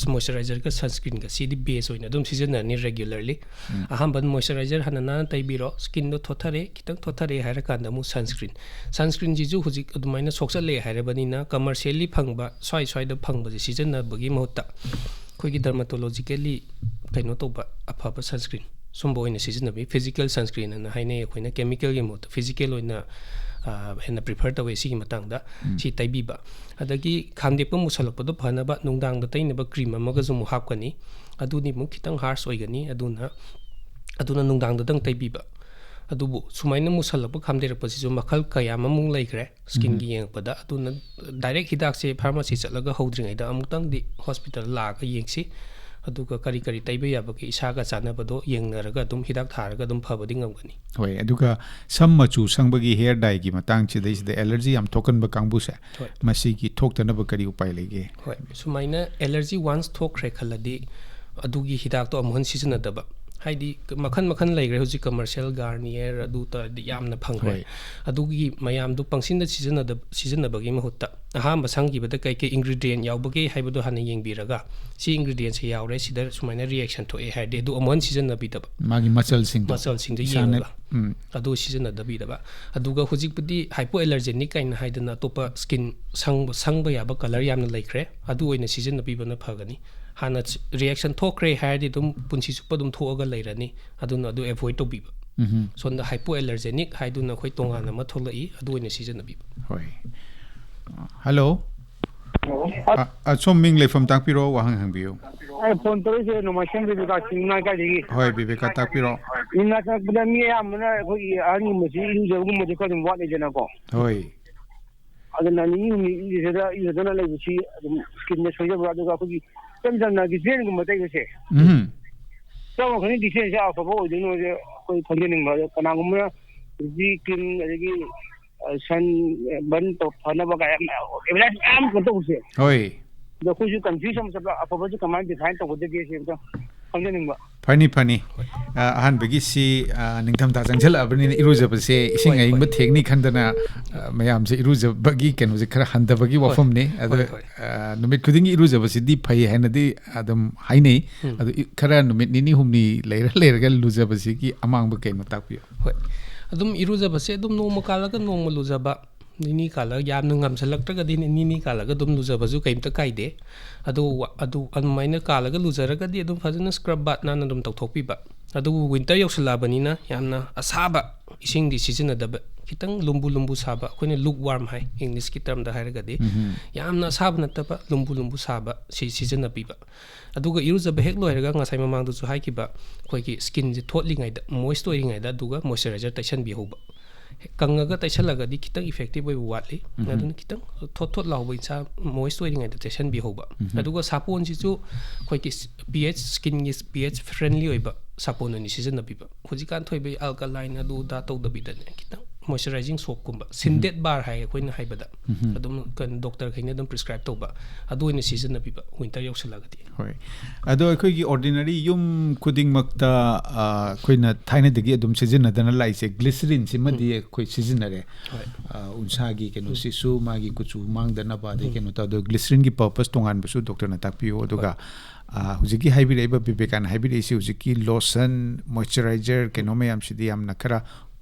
moisturizer ꯒ sunscreen ꯒ ꯁꯤꯗꯤ base ꯑꯣꯏꯅ ꯑꯗꯨꯝ ꯁꯤꯖꯤꯟꯅꯔꯅꯤ regularly꯫ ꯎꯝ꯫ ꯑꯍꯥꯟꯕꯗ moisturizer ꯍꯥꯟꯅ ꯅꯥꯟꯅ ꯇꯩꯕꯤꯔꯣ, skin ꯗꯣ ꯊꯣꯠꯊꯔꯦ, ꯈꯤꯇꯪ ꯊꯣꯠꯊꯔꯦ ꯍꯥꯏꯔꯀꯥꯟꯗ ꯑꯃꯨꯛ sunscreen꯫ Sunscreen ꯁꯤꯁꯨ ꯍꯧꯖꯤꯛ ꯑꯗꯨꯃꯥꯏꯅ ꯁꯣꯛꯆꯜꯂꯦ ꯍꯥꯏꯔꯕꯅꯤꯅ commercially ꯐꯪꯕ ꯁ꯭ꯋꯥꯏ ꯁ꯭ꯋꯥꯏꯗ ꯐꯪꯕꯁꯦ ꯁꯤꯖꯤꯟꯅꯕꯒꯤ ꯃꯍꯨꯠꯇ ꯑꯩꯈꯣꯏꯒꯤ dermatologically ꯀꯩꯅꯣ ꯇꯧꯕ ꯑꯐꯕ sunscreen ꯁꯨꯝꯕ ꯑꯣꯏꯅ ꯁꯤꯖꯤꯟꯅꯕꯤ, physical sunscreen ꯑꯅ ꯍꯥꯏꯅꯩ ꯑꯩꯈꯣꯏꯅ, chemical ꯒꯤ ꯃꯍꯨꯠꯇ physical ꯑꯣꯏꯅ, ꯑ, ꯍꯦꯟꯅ prefer ꯇꯧꯋꯦ ꯁꯤꯒꯤ ꯃꯇꯥꯡꯗ꯫ ꯎꯝ꯫ ꯁꯤ ꯇꯩꯕꯤꯕ꯫ ꯑꯗꯒꯤ ꯈꯥꯝꯗꯦꯛꯄ ꯃꯨꯁꯜꯂꯛꯄꯗꯣ ꯐꯅꯕ ꯅꯨꯡꯗꯥꯡꯗ ꯇꯩꯅꯕ cream ꯑꯃꯒꯁꯨ ꯑꯃꯨꯛ ꯍꯥꯞꯀꯅꯤ꯫ ꯑꯗꯨꯗꯤ ꯑꯃꯨꯛ ꯈꯤꯇꯪ harsh ꯑꯣꯏꯒꯅꯤ꯫ ꯑꯗꯨꯅ, ꯑꯗꯨꯅ ꯅꯨꯡꯗꯥꯡꯗꯗꯪ ꯇꯩꯕꯤꯕ꯫ ꯑꯗꯨꯕꯨ ꯁꯨꯃꯥꯏꯅ ꯃꯨꯁꯜꯂꯛꯄ, ꯈꯥꯝꯗꯩꯔꯛꯄꯁꯤꯁꯨ ꯃꯈꯜ ꯀꯌꯥ ꯑꯃꯃꯨꯛ ꯂꯩꯈ꯭ꯔꯦ ꯁ꯭ꯀꯤꯟꯒꯤ ꯌꯦꯡꯉꯛꯄꯗ꯫ ꯑꯗꯨꯅ ꯗꯥꯏꯔꯦꯛ ꯍꯤꯗꯥꯛꯁꯦ ꯐꯥꯔꯃꯥꯁꯤ ꯆꯠꯂꯒ ꯍꯧꯗ꯭ꯔꯤꯉꯩꯗ ꯑꯃꯨꯛꯇꯪꯗꯤ ꯍꯣꯁꯄꯤꯇꯥꯜ ꯂꯥꯛꯑꯒ ꯌꯦꯡꯁꯤ꯫ ꯑꯗꯨꯒ ꯀꯔꯤ ꯀꯔꯤ ꯇꯩꯕ ꯌꯥꯕꯒꯦ, ꯏꯁꯥꯒ ꯆꯥꯟꯅꯕꯗꯣ ꯌꯦꯡꯅꯔꯒ ꯑꯗꯨꯝ ꯍꯤꯗꯥꯛ ꯊꯥꯔꯒ ꯑꯗꯨꯝ ꯐꯕꯗꯤ ꯉꯝꯒꯅꯤ꯫ ꯍꯣꯏ, ꯑꯗꯨꯒ ꯁꯝ ꯃꯆꯨ ꯁꯪꯕꯒꯤ, ꯍꯦꯌꯔ ꯗꯥꯏꯒꯤ ꯃꯇꯥꯡꯁꯤꯗꯩꯁꯤꯗ ꯑꯦꯂꯔꯖꯤ ꯌꯥꯝ ꯊꯣꯛꯀꯟꯕ ꯀꯥꯡꯕꯨꯁꯦ, ꯍꯣꯏ꯫ ꯃꯁꯤꯒꯤ ꯊꯣꯛꯇꯅꯕ ꯀꯔꯤ ꯎꯄꯥꯏ ꯂꯩꯒꯦ? ꯍꯣꯏ, ꯁꯨꯃꯥꯏꯅ ꯑꯦꯂꯔꯖꯤ ꯋꯥꯟꯁ ꯊꯣꯛꯈ꯭ꯔꯦ ꯈꯜꯂꯗꯤ, ꯑꯗꯨꯒꯤ ꯍꯤꯗꯥꯛꯇꯣ ꯑꯃꯨꯛ ꯍꯟꯅ ꯁꯤꯖꯤꯟꯅꯗꯕ꯫ ꯍꯥꯏꯗꯤ, ꯃꯈꯜ ꯃꯈꯜ ꯂꯩꯈ꯭ꯔꯦ ꯍꯧꯖꯤꯛ, ꯀꯃꯔꯁꯤꯌꯦꯜ ꯒꯥꯔꯅꯤꯌꯔ ꯑꯗꯨ ꯇ-, ꯌꯥꯝꯅ ꯐꯪꯈ꯭ꯔꯦ꯫ ꯍꯣꯏ꯫ ꯑꯗꯨꯒꯤ ꯃꯌꯥꯝꯗꯨ ꯄꯪꯁꯤꯟꯗ ꯁꯤꯖꯤꯟꯅꯗꯕ, ꯁꯤꯖꯤꯟꯅꯕꯒꯤ ꯃꯍꯨꯠꯇ, ꯑꯍꯥꯟꯕ ꯁꯪꯈꯤꯕꯗ ꯀꯩꯀꯩ ꯏꯟꯒ꯭ꯔꯤꯗꯤꯌꯦꯟ ꯌꯥꯎꯕꯒꯦ ꯍꯥꯏꯕꯗꯣ ꯍꯥꯟꯅ ꯌꯦꯡꯕꯤꯔꯒ, ꯁꯤ ꯏꯟꯒ꯭ꯔꯤꯗꯤꯌꯦꯟꯁꯦ ꯌꯥꯎꯔꯦ, ꯁꯤꯗ ꯁꯨꯃꯥꯏꯅ ꯔꯤꯌꯦꯛꯁꯟ ꯊꯣꯛꯑꯦ ꯍꯥꯏꯔꯗꯤ, ꯑꯗꯨ ꯑꯃꯨꯛ ꯍꯟꯅ ꯁꯤꯖꯤꯟꯅꯕꯤꯗꯕ꯫ ꯃꯥꯒꯤ ꯃꯆꯜꯁꯤꯡꯗꯣ꯫ ꯃꯆꯜꯁꯤꯡꯗꯣ ꯏꯁꯥꯅ ꯌꯦꯡꯉꯒ꯫ ꯎꯝ꯫ ꯑꯗꯨ ꯁꯤꯖꯤꯟꯅꯗꯕꯤꯗꯕ꯫ ꯑꯗꯨꯒ ꯍꯧꯖꯤꯛꯄꯨꯗꯤ ꯍꯥꯏꯄꯣ ꯑꯦꯂꯔꯖꯦꯅꯤꯛ ꯀꯥꯏꯅ ꯍꯥꯏꯗꯅ ꯑꯇꯣꯞꯄ ꯁ꯭ꯀꯤꯟ ꯁꯪꯕ, ꯁꯪꯕ ꯌꯥꯕ ꯀꯂꯔ ꯌꯥꯝꯅ ꯂꯩꯈ꯭ꯔꯦ, ꯑꯗꯨ ꯑꯣꯏꯅ ꯁꯤꯖꯤꯟꯅꯕꯤꯕꯅ ꯐꯒꯅꯤ꯫ ꯍꯥꯟꯅ ꯔꯤꯌꯦꯛꯁꯟ ꯊꯣꯛꯈ꯭ꯔꯦ ꯍꯥꯏꯔꯗꯤ ꯑꯗꯨꯝ ꯄꯨꯟꯁꯤ ꯆꯨꯞꯄ ꯑꯗꯨꯝ ꯊꯣꯛꯑꯒ ꯂꯩꯔꯅꯤ꯫ ꯑꯗꯨꯅ ꯑꯗꯨ ꯑꯦꯚꯣꯏꯗ ꯇꯧꯕꯤꯕ꯫ ꯎꯝ꯫ ꯁꯣꯝꯗ ꯍꯥꯏꯄꯣ ꯑꯦꯂꯔꯖꯦꯅꯤꯛ ꯍꯥꯏꯗꯨꯅ ꯑꯩꯈꯣꯏ ꯇꯣꯉꯥꯟꯅ ꯑꯃ ꯊꯣꯛꯂꯛꯏ, ꯑꯗꯨ ꯑꯣꯏꯅ ꯁꯤꯖꯤꯟꯅꯕꯤꯕ꯫ ꯍꯣꯏ꯫ ꯍꯜꯂꯣ꯫ ꯑ, ꯑ, ꯁꯣꯝ ꯃꯤꯡ ꯂꯩꯐꯝ ꯇꯥꯛꯄꯤꯔꯣ, ꯋꯥꯍꯪ ꯍꯪꯕꯤꯌꯨ꯫ ꯑꯩ ꯐꯣꯟ ꯇꯧꯔꯛꯏꯁꯦ ꯅꯣꯡꯃꯥꯏꯊꯦꯝ ꯕꯤꯕꯦꯀꯥ ꯁꯤꯡ ꯏꯃꯥ ꯂꯩꯀꯥꯏꯗꯒꯤ꯫ ꯍꯣꯏ, ꯕꯤꯕꯦꯀꯥ ꯇꯥꯛꯄꯤꯔꯣ꯫ ꯏꯃꯥ ꯆꯪꯉꯛꯄꯗ ꯃꯤ ꯑꯌꯥꯝꯕꯅ ꯑꯩꯈꯣꯏꯒꯤ ꯑꯍꯟꯒꯨꯝꯕꯁꯤ ꯏꯔꯨꯖꯕꯒꯨꯝꯕꯁꯦ ꯈꯔ ꯑꯗꯨꯝ ꯋꯥꯠꯂꯤꯗꯅꯀꯣ꯫ ꯍꯣꯏ꯫ ꯑꯗꯨꯅ ꯅꯤꯅꯤ ꯍꯨꯝꯅꯤ ꯏꯔꯨꯖꯗ ꯏꯔꯨꯖꯗꯅ ꯂꯩꯕꯁꯤ ꯑꯗꯨꯝ ꯁ꯭ꯀꯤꯟꯗ ꯁꯣꯏꯖꯕ, ꯑꯗꯨꯒ ꯑꯩꯈꯣꯏꯒꯤ ꯏꯆꯝ ꯆꯝꯅ ꯒꯤꯁꯂꯦꯟꯒꯨꯝꯕ ꯇꯩꯕꯁꯦ꯫ ꯎꯝ꯫ ꯀꯔꯝꯕ ꯈꯪꯗꯦ ꯒꯤꯁꯂꯦꯟꯁꯦ ꯑꯐꯕ ꯑꯣꯏꯗꯣꯏꯅꯣꯁꯦ ꯑꯩꯈꯣꯏ ꯈꯪꯖꯅꯤꯡꯕ꯫ ꯑꯗꯣ ꯀꯅꯥꯒꯨꯝꯕꯅ ꯕꯤ ꯕꯤ ꯀ꯭ꯔꯤꯝ, ꯑꯗꯒꯤ ꯁꯟ ꯕꯔꯟ ꯐꯅꯕ ꯀꯥꯏ ꯑꯦꯗꯚꯔꯇꯥꯏꯁ ꯃꯌꯥꯝ ꯀꯩꯅꯣ ꯇꯧꯕꯁꯦ꯫ ꯍꯣꯏ꯫ ꯑꯗꯣ ꯑꯩꯈꯣꯏꯁꯨ ꯀꯟꯐ꯭ꯌꯨꯁ ꯑꯃ ꯆꯠꯄ, ꯑꯐꯕꯁꯦ ꯀꯃꯥꯏꯅ ꯗꯤꯐꯥꯏꯟ ꯇꯧꯒꯗꯒꯦ ꯁꯤ ꯑꯝꯇ ꯈꯪꯖꯅꯤꯡꯕ꯫ ꯐꯅꯤ, ꯐꯅꯤ꯫ ꯑ, ꯑꯍꯥꯟꯕꯒꯤꯁꯤ, ꯑ, ꯅꯤꯡꯊꯝꯊꯥ ꯆꯪꯁꯤꯜꯂꯛꯑꯕꯅꯤꯅ ꯏꯔꯨꯖꯕꯁꯦ, ꯏꯁꯤꯡ ꯍꯣꯏ, ꯑꯏꯪꯕ ꯍꯣꯏ꯫ ꯊꯦꯡꯅꯤ ꯈꯟꯗꯅ, ꯑ, ꯃꯌꯥꯝꯁꯦ ꯏꯔꯨꯖꯕꯒꯤ ꯀꯩꯅꯣꯁꯦ ꯈꯔ ꯍꯟꯊꯕꯒꯤ ꯍꯣꯏ, ꯋꯥꯐꯝꯅꯤ꯫ ꯑꯗꯣ, ꯍꯣꯏ, ꯍꯣꯏ꯫ ꯑ, ꯅꯨꯃꯤꯠ ꯈꯨꯗꯤꯡꯒꯤ ꯏꯔꯨꯖꯕꯁꯤꯗꯤ ꯐꯩ ꯍꯥꯏꯅꯗꯤ ꯑꯗꯨꯝ ꯍꯥꯏꯅꯩ꯫ ꯎꯝ꯫ ꯑꯗꯣ ꯏ-, ꯈꯔ ꯅꯨꯃꯤꯠ ꯅꯤꯅꯤ ꯍꯨꯝꯅꯤ ꯂꯩꯔ ꯂꯩꯔꯒ ꯂꯨꯖꯕꯁꯤꯒꯤ ꯑꯃꯥꯡꯕ ꯀꯩꯅꯣ ꯇꯥꯛꯄꯤꯌꯨ꯫ ꯍꯣꯏ꯫ ꯑꯗꯨꯝ ꯏꯔꯨꯖꯕꯁꯦ ꯑꯗꯨꯝ ꯅꯣꯡꯃ ꯀꯥꯜꯂꯒ ꯅꯣꯡꯃ ꯂꯨꯖꯕ, ꯅꯤꯅꯤ ꯀꯥꯜꯂꯒ, ꯌꯥꯝꯅ ꯉꯝꯁꯤꯜꯂꯛꯇ꯭ꯔꯒꯗꯤ ꯅꯤ-, ꯅꯤꯅꯤ ꯀꯥꯜꯂꯒ ꯑꯗꯨꯝ ꯂꯨꯖꯕꯁꯨ ꯀꯩꯝꯇ ꯀꯥꯏꯗꯦ꯫ ꯑꯗꯨ ꯋꯥ-, ꯑꯗꯨ ꯑꯗꯨꯃꯥꯏꯅ ꯀꯥꯜꯂꯒ ꯂꯨꯖꯔꯒꯗꯤ ꯑꯗꯨꯝ ꯐꯖꯅ ꯁ꯭ꯀ꯭ꯔꯕ ꯕꯥꯠ ꯅꯥꯟꯅ ꯑꯗꯨꯝ ꯇꯧꯊꯣꯛꯄꯤꯕ꯫ ꯑꯗꯨꯕꯨ ꯋꯤꯟꯇꯔ ꯌꯧꯁꯤꯜꯂꯛꯑꯕꯅꯤꯅ ꯌꯥꯝꯅ ꯑꯁꯥꯕ ꯏꯁꯤꯡꯗꯤ ꯁꯤꯖꯤꯟꯅꯗꯕ, ꯈꯤꯇꯪ ꯂꯨꯝꯕꯨ ꯂꯨꯝꯕꯨ ꯁꯥꯕ, ꯑꯩꯈꯣꯏꯅ ꯂꯨꯛ ꯋꯥꯔꯝ ꯍꯥꯏ ꯏꯪꯂꯤꯁꯀꯤ ꯇꯔꯝꯗ ꯍꯥꯏꯔꯒꯗꯤ, ꯎꯝ. ꯌꯥꯝꯅ ꯑꯁꯥꯕ ꯅꯠꯇꯕ ꯂꯨꯝꯕꯨ ꯂꯨꯝꯕꯨ ꯁꯥꯕ ꯁꯤ ꯁꯤꯖꯤꯟꯅꯕꯤꯕ꯫ ꯑꯗꯨꯒ ꯏꯔꯨꯖꯕ ꯍꯦꯛ ꯂꯣꯏꯔꯒ ꯉꯁꯥꯏ ꯃꯃꯥꯡꯗꯁꯨ ꯍꯥꯏꯈꯤꯕ ꯑꯩꯈꯣꯏꯒꯤ ꯁ꯭ꯀꯤꯟꯁꯦ ꯊꯣꯠꯂꯤꯉꯩꯗ, ꯃꯣꯏꯁ ꯑꯣꯏꯔꯤꯉꯩꯗ, ꯑꯗꯨꯒ ꯃꯣꯏꯆꯔꯥꯏꯖꯔ ꯇꯩꯁꯟꯕꯤꯍꯧꯕ꯫ ꯀꯪꯉꯒ ꯇꯩꯁꯜꯂꯒꯗꯤ ꯈꯤꯇꯪ ꯏꯐꯦꯛꯇꯤꯚ ꯑꯣꯏꯕ ꯋꯥꯠꯂꯤ꯫ ꯎꯝ. ꯑꯗꯨꯅ ꯈꯤꯇꯪ ꯊꯣꯠ ꯊꯣꯠ ꯂꯥꯎꯕ ꯏꯁꯥ ꯃꯣꯏꯁ ꯑꯣꯏꯔꯤꯉꯩꯗ ꯇꯩꯁꯟꯕꯤꯍꯧꯕ꯫ ꯎꯝ. ꯑꯗꯨꯒ ꯁꯥꯄꯣꯟꯁꯤꯁꯨ ꯑꯩꯈꯣꯏꯒꯤ ꯄꯤ ꯑꯩꯆ ꯁ꯭ꯀꯤꯟꯒꯤ ꯄꯤ ꯑꯩꯆ ꯐ꯭ꯔꯦꯟꯂꯤ ꯑꯣꯏꯕ ꯁꯥꯄꯣꯟ ꯑꯣꯏꯅ ꯁꯤꯖꯤꯟꯅꯕꯤꯕ꯫ ꯍꯧꯖꯤꯛꯀꯥꯟ ꯊꯣꯛꯏꯕ ꯑꯜꯀꯂꯥꯏꯟ ꯑꯗꯨ ꯑꯗꯥ ꯇꯧꯗꯕꯤꯗꯅꯦ, ꯈꯤꯇꯪ ꯃꯣꯏꯆꯔꯥꯏꯖꯤꯡ ꯁꯣꯞꯀꯨꯝꯕ, ꯁꯤꯟꯗꯦꯠ ꯕꯥꯔ ꯍꯥꯏ ꯑꯩꯈꯣꯏꯅ ꯍꯥꯏꯕꯗ, ꯎꯝ. ꯑꯗꯨꯝ ꯀꯩꯅꯣ ꯗꯣꯛꯇꯔꯈꯩꯅ ꯑꯗꯨꯝ ꯄ꯭ꯔꯤꯁꯀ꯭ꯔꯥꯏꯕ ꯇꯧꯕ, ꯑꯗꯨ ꯑꯣꯏꯅ ꯁꯤꯖꯤꯟꯅꯕꯤꯕ ꯋꯤꯟꯇꯔ ꯌꯧꯁꯜꯂꯛꯑꯒꯗꯤ꯫ ꯍꯣꯏ꯫ ꯑꯗꯣ ꯑꯩꯈꯣꯏꯒꯤ ꯑꯣꯔꯗꯤꯅꯔꯤ ꯌꯨꯝ ꯈꯨꯗꯤꯡꯃꯛꯇ, ꯑ, ꯑꯩꯈꯣꯏꯅ ꯊꯥꯏꯅꯗꯒꯤ ꯑꯗꯨꯝ ꯁꯤꯖꯤꯟꯅꯗꯅ ꯂꯥꯛꯏꯁꯦ ꯒ꯭ꯂꯤꯁꯔꯤꯟꯁꯤꯃꯗꯤ ꯑꯩꯈꯣꯏ ꯁꯤꯖꯤꯟꯅꯔꯦ꯫ ꯍꯣꯏ꯫ ꯑ, ꯎꯟꯁꯥꯒꯤ ꯀꯩꯅꯣꯁꯤꯁꯨ ꯃꯥꯒꯤ ꯀꯨꯆꯨ ꯃꯥꯡꯗꯅꯕ ꯑꯗꯩ ꯎꯝ. ꯀꯩꯅꯣ ꯇꯧ, ꯑꯗꯣ ꯒ꯭ꯂꯤꯁꯔꯤꯟꯒꯤ ꯄꯔꯄꯁ ꯇꯣꯉꯥꯟꯕꯁꯨ ꯗꯣꯛꯇꯔꯅ ꯇꯥꯛꯄꯤꯌꯨ꯫ ꯑꯗꯨꯒ, ꯑ, ꯍꯧꯖꯤꯛꯀꯤ ꯍꯥꯏꯕꯤꯔꯛꯏꯕ ꯕꯤꯕꯦꯀꯥꯅ ꯍꯥꯏꯕꯤꯔꯛꯏꯁꯤ ꯍꯧꯖꯤꯛꯀꯤ ꯂꯣꯁꯟ, ꯃꯣꯏꯆꯔꯥꯏꯖꯔ ꯀꯩꯅꯣ ꯃꯌꯥꯝꯁꯤꯗꯤ ꯌꯥꯝꯅ ꯈꯔ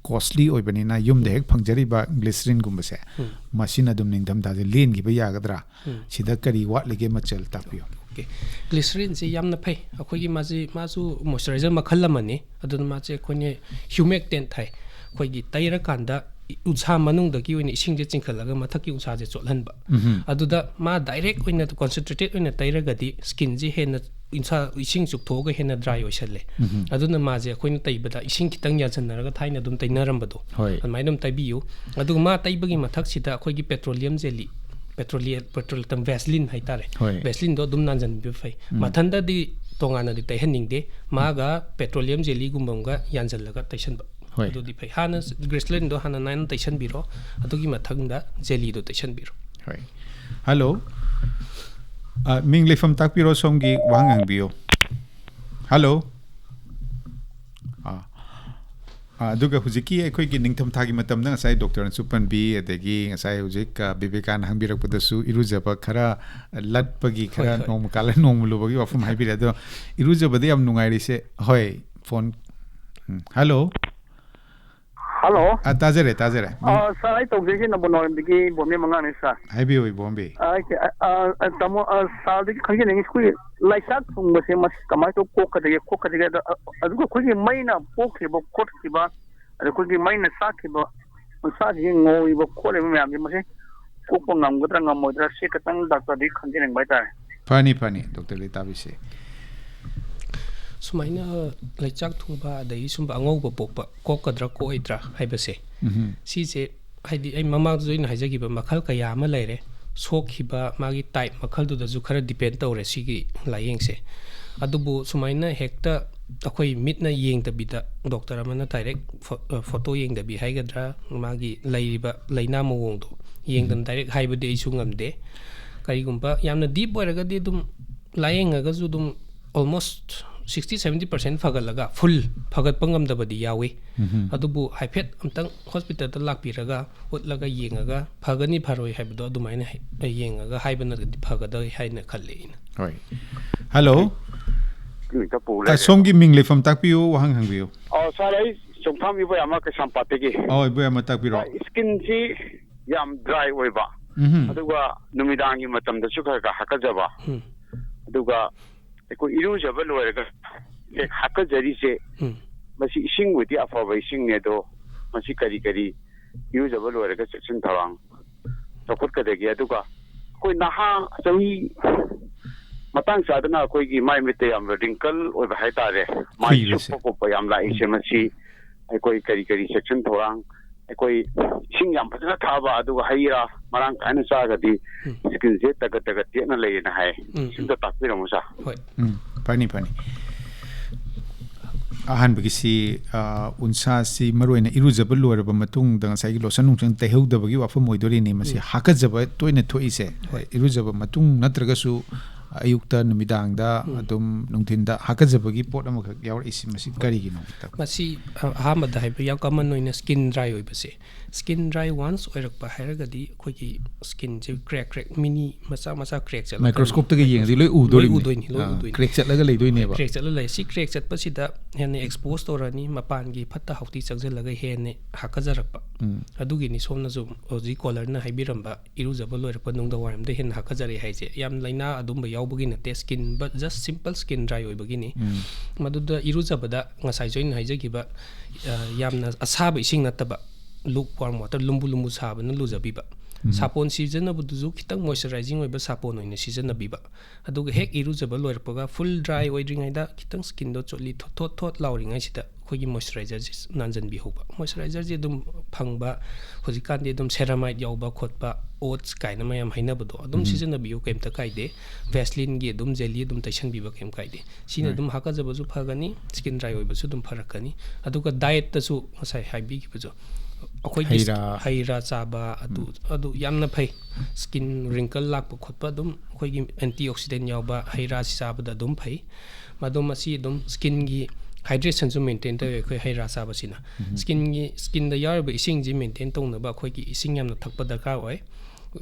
ꯀꯣꯁꯂꯤ ꯑꯣꯏꯕꯅꯤꯅ ꯌꯨꯝꯗ ꯍꯦꯛ ꯐꯪꯖꯔꯤꯕ ꯒ꯭ꯂꯤꯁꯔꯤꯟꯒꯨꯝꯕꯁꯦ, ꯎꯝ. ꯃꯁꯤꯅ ꯑꯗꯨꯝ ꯅꯤꯡꯊꯝꯊꯥꯁꯦ ꯂꯦꯟꯈꯤꯕ ꯌꯥꯒꯗ꯭ꯔꯥ? ꯎꯝ. ꯁꯤꯗ ꯀꯔꯤ ꯋꯥꯠꯂꯤꯒꯦ ꯃꯆꯜ ꯇꯥꯛꯄꯤꯌꯨ꯫ ꯑꯣꯀꯦ꯫ ꯒ꯭ꯂꯤꯁꯔꯤꯟꯁꯤ ꯌꯥꯝꯅ ꯐꯩ꯫ ꯑꯩꯈꯣꯏꯒꯤ ꯃꯥꯁꯤ, ꯃꯥꯁꯨ ꯃꯣꯏꯆꯔꯥꯏꯖꯔ ꯃꯈꯜ ꯑꯃꯅꯤ꯫ ꯑꯗꯨꯅ ꯃꯥꯁꯦ ꯑꯩꯈꯣꯏꯅ ꯍ꯭ꯌꯨꯃꯦꯛꯇꯦꯟꯠ ꯍꯥꯏ꯫ ꯑꯩꯈꯣꯏꯒꯤ ꯇꯩꯔꯀꯥꯟꯗ ꯎꯟꯁꯥ ꯃꯅꯨꯡꯗꯒꯤ ꯑꯣꯏꯅ ꯏꯁꯤꯡꯁꯦ ꯆꯤꯡꯈꯠꯂꯒ ꯃꯊꯛꯀꯤ ꯎꯟꯁꯥꯁꯦ ꯆꯣꯠꯍꯟꯕ꯫ ꯎꯝ. ꯑꯗꯨꯗ ꯃꯥ ꯗꯥꯏꯔꯦꯛ ꯑꯣꯏꯅ ꯀꯣꯟꯁꯦꯟꯇ꯭ꯔꯦꯇꯦꯠ ꯑꯣꯏꯅ ꯇꯩꯔꯒꯗꯤ ꯁ꯭ꯀꯤꯟꯁꯦ ꯍꯦꯟꯅ ꯎꯟꯁꯥ, ꯏꯁꯤꯡ ꯆꯨꯞꯊꯣꯛꯑꯒ ꯍꯦꯟꯅ ꯗ꯭ꯔꯥꯏ ꯑꯣꯏꯁꯜꯂꯦ꯫ ꯎꯝ. ꯑꯗꯨꯅ ꯃꯥꯁꯦ ꯑꯩꯈꯣꯏꯅ ꯇꯩꯕꯗ ꯏꯁꯤꯡ ꯈꯤꯇꯪ ꯌꯥꯟꯁꯟꯅꯔꯒ ꯊꯥꯏꯅ ꯑꯗꯨꯝ ꯇꯩꯅꯔꯝꯕꯗꯣ, ꯍꯣꯏ. ꯑꯗꯨꯃꯥꯏꯅ ꯑꯗꯨꯝ ꯇꯩꯕꯤꯌꯨ꯫ ꯑꯗꯨꯒ ꯃꯥ ꯇꯩꯕꯒꯤ ꯃꯊꯛꯁꯤꯗ ꯑꯩꯈꯣꯏꯒꯤ petroleum jelly, petroleum, petroleum Vaseline ꯍꯥꯏꯇꯥꯔꯦ, ꯍꯣꯏ. ꯚꯦꯁꯂꯤꯟꯗꯣ ꯑꯗꯨꯝ ꯅꯥꯟꯁꯤꯟꯕꯤꯕ ꯐꯩ꯫ ꯎꯝ. ꯃꯊꯟꯗꯗꯤ ꯇꯣꯉꯥꯟꯅꯗꯤ ꯇꯩꯍꯟꯅꯤꯡꯗꯦ꯫ ꯃꯥꯒ ꯄꯦꯇ꯭ꯔꯣꯂꯤꯌꯝ ꯖꯦꯂꯤꯒꯨꯝꯕ ꯑꯃꯒ ꯌꯥꯟꯁꯤꯜꯂꯒ ꯇꯩꯁꯟꯕ꯫ ꯍꯣꯏ. ꯑꯗꯨꯗꯤ ꯐꯩ꯫ ꯍꯥꯟꯅ ꯒ꯭ꯂꯤꯁꯔꯤꯟꯗꯣ ꯍꯥꯟꯅ ꯅꯥꯟꯅ ꯇꯩꯁꯟꯕꯤꯔꯣ꯫ ꯑꯗꯨꯒꯤ ꯃꯊꯪꯗ ꯖꯦꯂꯤꯗꯣ ꯇꯩꯁꯟꯕꯤꯔꯣ꯫ ꯍꯣꯏ꯫ ꯍꯜꯂꯣ꯫ ꯑ, ꯃꯤꯡ ꯂꯩꯐꯝ ꯇꯥꯛꯄꯤꯔꯣ, ꯁꯣꯝꯒꯤ ꯋꯥꯍꯪ ꯍꯪꯕꯤꯌꯨ꯫ ꯍꯜꯂꯣ꯫ ꯑꯥ꯫ ꯑꯥ, ꯑꯗꯨꯒ ꯍꯧꯖꯤꯛꯀꯤ ꯑꯩꯈꯣꯏꯒꯤ ꯅꯤꯡꯊꯝꯊꯥꯒꯤ ꯃꯇꯝꯗ ꯉꯁꯥꯏ ꯗꯣꯛꯇꯔꯅꯁꯨ ꯄꯟꯕꯤ, ꯑꯗꯒꯤ ꯉꯁꯥꯏ ꯍꯧꯖꯤꯛ, ꯑ, ꯕꯤꯕꯦꯀꯥꯅ ꯍꯪꯕꯤꯔꯛꯄꯗꯁꯨ ꯏꯔꯨꯖꯕ ꯈꯔ ꯂꯠꯄꯒꯤ, ꯈꯔ ꯍꯣꯏ, ꯍꯣꯏ. ꯅꯣꯡꯃ ꯀꯥꯜꯂ ꯅꯣꯡꯃ ꯂꯨꯕꯒꯤ ꯋꯥꯐꯝ ꯍꯥꯏꯕꯤꯔꯦ꯫ ꯑꯗꯣ ꯏꯔꯨꯖꯕꯗ ꯌꯥꯝ ꯅꯨꯡꯉꯥꯏꯔꯤꯁꯦ꯫ ꯍꯣꯏ, ꯐꯣꯟ꯫ ꯎꯝ, ꯍꯜꯂꯣ꯫ ꯍꯜꯂꯣ꯫ ꯑ, ꯇꯥꯖꯔꯦ, ꯇꯥꯖꯔꯦ꯫ ꯃꯤꯡ ꯑ, ꯁꯥꯔ, ꯑꯩ ꯇꯧꯖꯩꯁꯦ ꯅꯝꯕꯣꯜ ꯅꯣꯏꯔꯣꯝꯗꯒꯤ ꯕꯣꯝꯕꯦ ꯃꯉꯥꯅꯤ, ꯁꯥꯔ꯫ ꯍꯥꯏꯕꯤꯌꯨ, ꯏꯕꯣꯝꯕꯤ꯫ ꯑ, ꯑꯩꯁꯦ, ꯑ, ꯑ, ꯑ, ꯇꯥꯃꯣ, ꯑ, ꯁꯥꯔꯗꯒꯤ ꯈꯪꯖꯅꯤꯡꯉꯤ, ꯑꯩꯈꯣꯏꯒꯤ ꯂꯩꯆꯥꯛ ꯊꯨꯡꯕꯁꯦ ꯃꯁꯤ ꯀꯃꯥꯏꯅ ꯇꯧ ꯀꯣꯛꯀꯗꯒꯦ, ꯈꯣꯠꯀꯗꯒꯦ? ꯑꯗ, ꯑ, ꯑꯗꯨꯒ ꯑꯩꯈꯣꯏꯒꯤ ꯃꯩꯅ ꯄꯣꯛꯈꯤꯕ, ꯈꯣꯠꯈꯤꯕ, ꯑꯗ ꯑꯩꯈꯣꯏꯒꯤ ꯃꯩꯅ ꯆꯥꯛꯈꯤꯕ, ꯃꯁꯥꯁꯤꯒꯤ ꯉꯧꯔꯤꯕ ꯈꯣꯠꯂꯤꯕ ꯃꯌꯥꯝꯁꯦ ꯃꯁꯤ ꯀꯣꯛꯄ ꯉꯝꯒꯗ꯭ꯔꯥ ꯉꯝꯃꯣꯏꯗ꯭ꯔꯥ, ꯁꯤ ꯈꯤꯇꯪ ꯗꯥꯛꯇꯔꯗꯒꯤ ꯈꯪꯖꯅꯤꯡꯕ ꯍꯥꯏꯇꯥꯔꯦ꯫ ꯐꯅꯤ, ꯐꯅꯤ, ꯗꯣꯛꯇꯔꯗꯒꯤ ꯇꯥꯕꯤꯁꯦ꯫ ꯁꯨꯃꯥꯏꯅ ꯂꯩꯆꯥꯛ ꯊꯨꯡꯕ, ꯑꯗꯒꯤ ꯁꯨꯝꯕ ꯑꯉꯧꯕ ꯄꯣꯛꯄ ꯀꯣꯛꯀꯗ꯭ꯔꯥ ꯀꯣꯛꯑꯣꯏꯗ꯭ꯔꯥ ꯍꯥꯏꯕꯁꯦ, ꯎꯝ꯫ ꯁꯤꯁꯦ ꯍꯥꯏꯗꯤ ꯑꯩ ꯃꯃꯥꯡꯗꯁꯨ ꯑꯩꯅ ꯍꯥꯏꯖꯈꯤꯕ ꯃꯈꯜ ꯀꯌꯥ ꯑꯃ ꯂꯩꯔꯦ꯫ ꯁꯣꯛꯈꯤꯕ ꯃꯥꯒꯤ ꯇꯥꯏꯞ ꯃꯈꯜꯗꯨꯗꯁꯨ ꯈꯔ ꯗꯤꯄꯦꯟ ꯇꯧꯔꯦ ꯁꯤꯒꯤ ꯂꯥꯏꯌꯦꯡꯁꯦ꯫ ꯑꯗꯨꯕꯨ ꯁꯨꯃꯥꯏꯅ ꯍꯦꯛꯇ ꯑꯩꯈꯣꯏ ꯃꯤꯠꯅ ꯌꯦꯡꯗꯕꯤꯗ, ꯗꯣꯛꯇꯔ ꯑꯃꯅ ꯗꯥꯏꯔꯦꯛ ꯐꯣ-, ꯑ, ꯐꯣꯇꯣ ꯌꯦꯡꯗꯕꯤ ꯍꯥꯏꯒꯗ꯭ꯔꯥ, ꯃꯥꯒꯤ ꯂꯩꯔꯤꯕ ꯂꯥꯏꯅꯥ ꯃꯑꯣꯡꯗꯣ ꯌꯦꯡꯗꯅ ꯗꯥꯏꯔꯦꯛ ꯍꯥꯏꯕꯗꯤ ꯑꯩꯁꯨ ꯉꯝꯗꯦ꯫ ꯀꯔꯤꯒꯨꯝꯕ ꯌꯥꯝꯅ ꯗꯤꯞ ꯑꯣꯏꯔꯒꯗꯤ ꯑꯗꯨꯝ ꯂꯥꯏꯌꯦꯡꯉꯒꯁꯨ ꯑꯗꯨꯝ almost sixty seventy percent ꯐꯒꯠꯂꯒ ꯐꯨꯜ ꯐꯒꯠꯄ ꯉꯝꯗꯕꯗꯤ ꯌꯥꯎꯏ꯫ ꯎꯝ꯫ ꯑꯗꯨꯕꯨ ꯍꯥꯏꯐꯦꯠ ꯑꯝꯇꯪ ꯍꯣꯁꯄꯤꯇꯥꯜꯗ ꯂꯥꯛꯄꯤꯔꯒ ꯎꯠꯂꯒ ꯌꯦꯡꯉꯒ ꯐꯒꯅꯤ ꯐꯔꯣꯏ ꯍꯥꯏꯕꯗꯣ ꯑꯗꯨꯃꯥꯏꯅ ꯍꯦ-, ꯌꯦꯡꯉꯒ ꯍꯥꯏꯕꯅꯗꯤ ꯐꯒꯗꯣꯏ ꯍꯥꯏꯅ ꯈꯜꯂꯤ ꯑꯩꯅ꯫ ꯍꯣꯏ꯫ ꯍꯜꯂꯣ꯫ ꯃꯤꯡꯇ ꯄꯨ ꯑ, ꯂꯩꯔꯦ꯫ ꯁꯣꯝꯒꯤ ꯃꯤꯡ ꯂꯩꯐꯝ ꯇꯥꯛꯄꯤꯌꯨ, ꯋꯥꯍꯪ ꯍꯪꯕꯤꯌꯨ꯫ ꯑꯣ, ꯁꯥꯔ, ꯑꯩ ꯆꯣꯡꯊꯥꯝ ꯏꯕꯣꯌꯥꯝ ꯀꯩꯁꯥꯝꯄꯥꯠꯇꯒꯤ꯫ ꯑꯣ, ꯏꯕꯣꯌꯥꯝ ꯇꯥꯛꯄꯤꯔꯣ꯫ ꯁꯥꯔ, ꯏꯁꯀꯤꯟꯁꯤ ꯌꯥꯝ ꯗ꯭ꯔꯥꯏ ꯑꯣꯏꯕ, ꯎꯝ꯫ ꯑꯗꯨꯒ ꯅꯨꯃꯤꯗꯥꯡꯒꯤ ꯃꯇꯝꯗꯁꯨ ꯈꯔ ꯈꯔ ꯍꯥꯀꯠꯆꯕ, ꯎꯝ꯫ ꯑꯗꯨꯒ ꯑꯩꯈꯣꯏ ꯏꯔꯨꯖꯕ ꯂꯣꯏꯔꯒ ꯍꯦꯛ ꯍꯥꯀꯠꯆꯔꯤꯁꯦ, ꯎꯝ꯫ ꯃꯁꯤ ꯏꯁꯤꯡꯕꯨꯗꯤ ꯑꯐꯕ ꯏꯁꯤꯡꯅꯦ, ꯑꯗꯣ ꯃꯁꯤ ꯀꯔꯤ ꯀꯔꯤ ꯏꯔꯨꯖꯕ ꯂꯣꯏꯔꯒ ꯆꯦꯛꯁꯤꯟ ꯊꯧꯔꯥꯡ ꯂꯧꯈꯠꯀꯗꯒꯦ? ꯑꯗꯨꯒ ꯑꯩꯈꯣꯏ ꯅꯍꯥ ꯆꯍꯤ ꯃꯇꯥꯡ ꯆꯥꯗꯅ ꯑꯩꯈꯣꯏꯒꯤ ꯃꯥꯏ ꯃꯤꯠꯇ ꯌꯥꯝꯅ ꯔꯤꯡꯀꯜ ꯑꯣꯏꯕ ꯍꯥꯏꯇꯥꯔꯦ, ꯃꯥꯏ ꯈꯨꯏꯕꯁꯦ꯫ ꯁꯨꯞꯄ ꯈꯣꯠꯄ ꯌꯥꯝ ꯂꯥꯛꯏꯁꯦ, ꯃꯁꯤ ꯑꯩꯈꯣꯏ ꯀꯔꯤ ꯀꯔꯤ ꯆꯦꯛꯁꯤꯟ ꯊꯧꯔꯥꯡ, ꯑꯩꯈꯣꯏ ꯏꯁꯤꯡ ꯌꯥꯝ ꯐꯖꯅ ꯊꯛꯑꯕ, ꯑꯗꯨꯒ ꯍꯩ ꯔꯥ ꯃꯔꯥꯡ ꯀꯥꯏꯅ ꯆꯥꯔꯒꯗꯤ ꯎꯝ꯫ ꯏꯁꯀꯤꯟꯁꯦ ꯇꯒꯠ ꯇꯒꯠ ꯇꯦꯛꯅ ꯂꯩꯌꯦꯅ ꯍꯥꯏ꯫ ꯎꯝ, ꯁꯤꯝꯇ ꯇꯥꯛꯄꯤꯔꯝꯃꯨ, ꯁꯥꯔ꯫ ꯍꯣꯏ꯫ ꯎꯝ, ꯐꯅꯤ, ꯐꯅꯤ꯫ ꯑꯍꯥꯟꯕꯒꯤꯁꯤ, ꯑ, ꯎꯟꯁꯥꯁꯤ ꯃꯔꯨ ꯑꯣꯏꯅ ꯏꯔꯨꯖꯕ ꯂꯣꯏꯔꯕ ꯃꯇꯨꯡꯗ ꯉꯁꯥꯏꯒꯤ ꯂꯣꯁꯟ ꯅꯨꯡꯁꯟ ꯇꯩꯍꯧꯗꯕꯒꯤ ꯋꯥꯐꯝ ꯑꯣꯏꯗꯣꯔꯤꯅꯤ꯫ ꯃꯁꯤ ꯎꯝ꯫ ꯍꯥꯀꯠꯆꯕ ꯇꯣꯏꯅ ꯊꯣꯛꯏꯁꯦ, ꯍꯣꯏ꯫ ꯏꯔꯨꯖꯕ ꯃꯇꯨꯡ ꯅꯠꯇ꯭ꯔꯒꯁꯨ ꯑꯌꯨꯛꯇ, ꯅꯨꯃꯤꯗꯥꯡꯗ, ꯎꯝ꯫ ꯑꯗꯨꯝ ꯅꯨꯡꯊꯤꯟꯗ ꯍꯥꯀꯠꯆꯕꯒꯤ ꯄꯣꯠ ꯑꯃꯈꯛ ꯌꯥꯎꯔꯛꯏꯁꯤ, ꯃꯁꯤ ꯀꯔꯤꯒꯤꯅꯣ? ꯃꯁꯤ, ꯑ, ꯑꯍꯥꯟꯕꯗ ꯍꯥꯏꯕ ꯌꯥꯝ ꯀꯃꯟ ꯑꯣꯏꯅ ꯁ꯭ꯀꯤꯟ ꯗ꯭ꯔꯥꯏ ꯑꯣꯏꯕꯁꯦ꯫ ꯁ꯭ꯀꯤꯟ ꯗ꯭ꯔꯥꯏ ꯋꯥꯟꯁ ꯑꯣꯏꯔꯛꯄ ꯍꯥꯏꯔꯒꯗꯤ ꯑꯩꯈꯣꯏꯒꯤ ꯁ꯭ꯀꯤꯟꯁꯦ ꯀ꯭ꯔꯦꯛ ꯀ꯭ꯔꯦꯛ ꯃꯤꯅꯤ ꯃꯆꯥ ꯃꯆꯥ ꯀ꯭ꯔꯦꯛ ꯆꯠꯂꯛꯀꯅꯤ꯫ ꯃꯥꯏꯀ꯭ꯔꯣꯁꯀꯣꯞꯇꯒ ꯌꯦꯡꯉꯗꯤ ꯂꯣꯏ ꯎꯗꯣꯔꯤꯕꯅꯤ꯫ ꯂꯣꯏ ꯎꯗꯣꯏꯅꯤ, ꯂꯣꯏ ꯑꯥ, ꯎꯗꯣꯏꯅꯤ꯫ ꯀ꯭ꯔꯦꯛ ꯆꯠꯂꯒ ꯂꯩꯗꯣꯏꯅꯦꯕ꯫ ꯀ꯭ꯔꯦꯛ ꯆꯠꯂ ꯂꯩ꯫ ꯁꯤ ꯀ꯭ꯔꯦꯛ ꯆꯠꯄꯁꯤꯗ ꯍꯦꯟꯅ ꯑꯦꯛꯁꯄꯣꯖ ꯇꯧꯔꯅꯤ, ꯃꯄꯥꯟꯒꯤ ꯐꯠꯇ ꯍꯥꯎꯊꯤ ꯆꯪꯁꯤꯜꯂꯒ ꯍꯦꯟꯅ ꯍꯥꯀꯠꯆꯔꯛꯄ꯫ ꯎꯝ꯫ ꯑꯗꯨꯒꯤꯅꯤ ꯁꯣꯝꯅꯁꯨ ꯍꯧꯖꯤꯛ ꯀꯣꯂꯔꯅ ꯍꯥꯏꯕꯤꯔꯝꯕ ꯏꯔꯨꯖꯕ ꯂꯣꯏꯔꯛꯄ ꯅꯨꯡꯗꯥꯡ ꯋꯥꯏꯔꯝꯗ ꯍꯦꯟꯅ ꯍꯥꯀꯠꯆꯔꯦ ꯍꯥꯏꯁꯦ꯫ ꯌꯥꯝ ꯂꯥꯏꯅꯥ ꯑꯗꯨꯝꯕ ꯌꯥꯎꯕꯒꯤ ꯅꯠꯇꯦ, skin, but just simple skin dry ꯑꯣꯏꯕꯒꯤꯅꯤ꯫ ꯎꯝ꯫ ꯃꯗꯨꯗ ꯏꯔꯨꯖꯕꯗ ꯉꯁꯥꯏꯁꯨ ꯑꯩꯅ ꯍꯥꯏꯖꯈꯤꯕ, ꯑ, ꯌꯥꯝꯅ ꯑꯁꯥꯕ ꯏꯁꯤꯡ ꯅꯠꯇꯕ, lukewarm water, ꯂꯨꯝꯕꯨ ꯂꯨꯝꯕꯨ ꯁꯥꯕꯅ ꯂꯨꯖꯕꯤꯕ꯫ ꯁꯥꯄꯣꯟ ꯁꯤꯖꯤꯟꯅꯕꯗꯨꯁꯨ ꯈꯤꯇꯪ moisturizing ꯑꯣꯏꯕ ꯁꯥꯄꯣꯟ ꯑꯣꯏꯅ ꯁꯤꯖꯤꯟꯅꯕꯤꯕ꯫ ꯑꯗꯨꯒ ꯍꯦꯛ ꯏꯔꯨꯖꯕ ꯂꯣꯏꯔꯛꯄꯒ full dry ꯑꯣꯏꯗ꯭ꯔꯤꯉꯩꯗ ꯈꯤꯇꯪ skinꯗꯣ ꯆꯣꯠꯂꯤ ꯊꯣꯠ ꯊꯣꯠ ꯊꯣꯠ ꯂꯥꯎꯔꯤꯉꯩꯁꯤꯗ ꯑꯩꯈꯣꯏꯒꯤ moisturizerꯁꯦ ꯅꯥꯟꯖꯟꯕꯤꯍꯧꯕ꯫ Moisturizerꯁꯦ ꯑꯗꯨꯝ ꯐꯪꯕ, ꯍꯧꯖꯤꯛꯀꯥꯟꯗꯤ ꯑꯗꯨꯝ ceramide ꯌꯥꯎꯕ ꯈꯣꯠꯄ, oats ꯀꯥꯏꯅ ꯃꯌꯥꯝ ꯍꯥꯏꯅꯕꯗꯣ, ꯑꯗꯨꯝ ꯎꯝ꯫ ꯁꯤꯖꯤꯟꯅꯕꯤꯌꯨ, ꯀꯩꯝꯇ ꯀꯥꯏꯗꯦ꯫ Vaseline ꯒꯤ ꯑꯗꯨꯝ jelly ꯑꯗꯨꯝ ꯇꯩꯁꯟꯕꯤꯕ ꯀꯩꯝ ꯀꯥꯏꯗꯦ꯫ ꯁꯤꯅ ꯍꯣꯏ꯫ ꯑꯗꯨꯝ ꯍꯥꯀꯠꯖꯕꯁꯨ ꯐꯒꯅꯤ, skin dry ꯑꯣꯏꯕꯁꯨ ꯑꯗꯨꯝ ꯐꯔꯛꯀꯅꯤ꯫ ꯑꯗꯨꯒ dietꯇꯁꯨ ꯉꯁꯥꯏ ꯍꯥꯏꯕꯤꯈꯤꯕꯗꯣ, ꯑꯩꯈꯣꯏꯒꯤ ꯍꯩ ꯔꯥ꯫ ꯍꯩ ꯔꯥ ꯆꯥꯕ, ꯑꯗꯨ, ꯎꯝ꯫ ꯑꯗꯨ ꯌꯥꯝꯅ ꯐꯩ꯫ Skin wrinkle ꯂꯥꯛꯄ ꯈꯣꯠꯄ ꯑꯗꯨꯝ ꯑꯩꯈꯣꯏꯒꯤ antioxidant ꯌꯥꯎꯕ ꯍꯩ ꯔꯥꯁꯤ ꯆꯥꯕꯗ ꯑꯗꯨꯝ ꯐꯩ꯫ ꯃꯗꯨ ꯃꯁꯤ ꯑꯗꯨꯝ skinꯒꯤ hydrationꯁꯨ maintain ꯇꯧꯋꯦ ꯑꯩꯈꯣꯏ ꯍꯩ ꯔꯥ ꯆꯥꯕꯁꯤꯅ꯫ ꯎꯝ꯫ Skinꯒꯤ, skinꯗ ꯌꯥꯎꯔꯤꯕ ꯏꯁꯤꯡꯁꯤ maintain ꯇꯧꯅꯕ ꯑꯩꯈꯣꯏꯒꯤ ꯏꯁꯤꯡ ꯌꯥꯝꯅ ꯊꯛꯄ ꯗꯔꯀꯥꯔ ꯑꯣꯏ꯫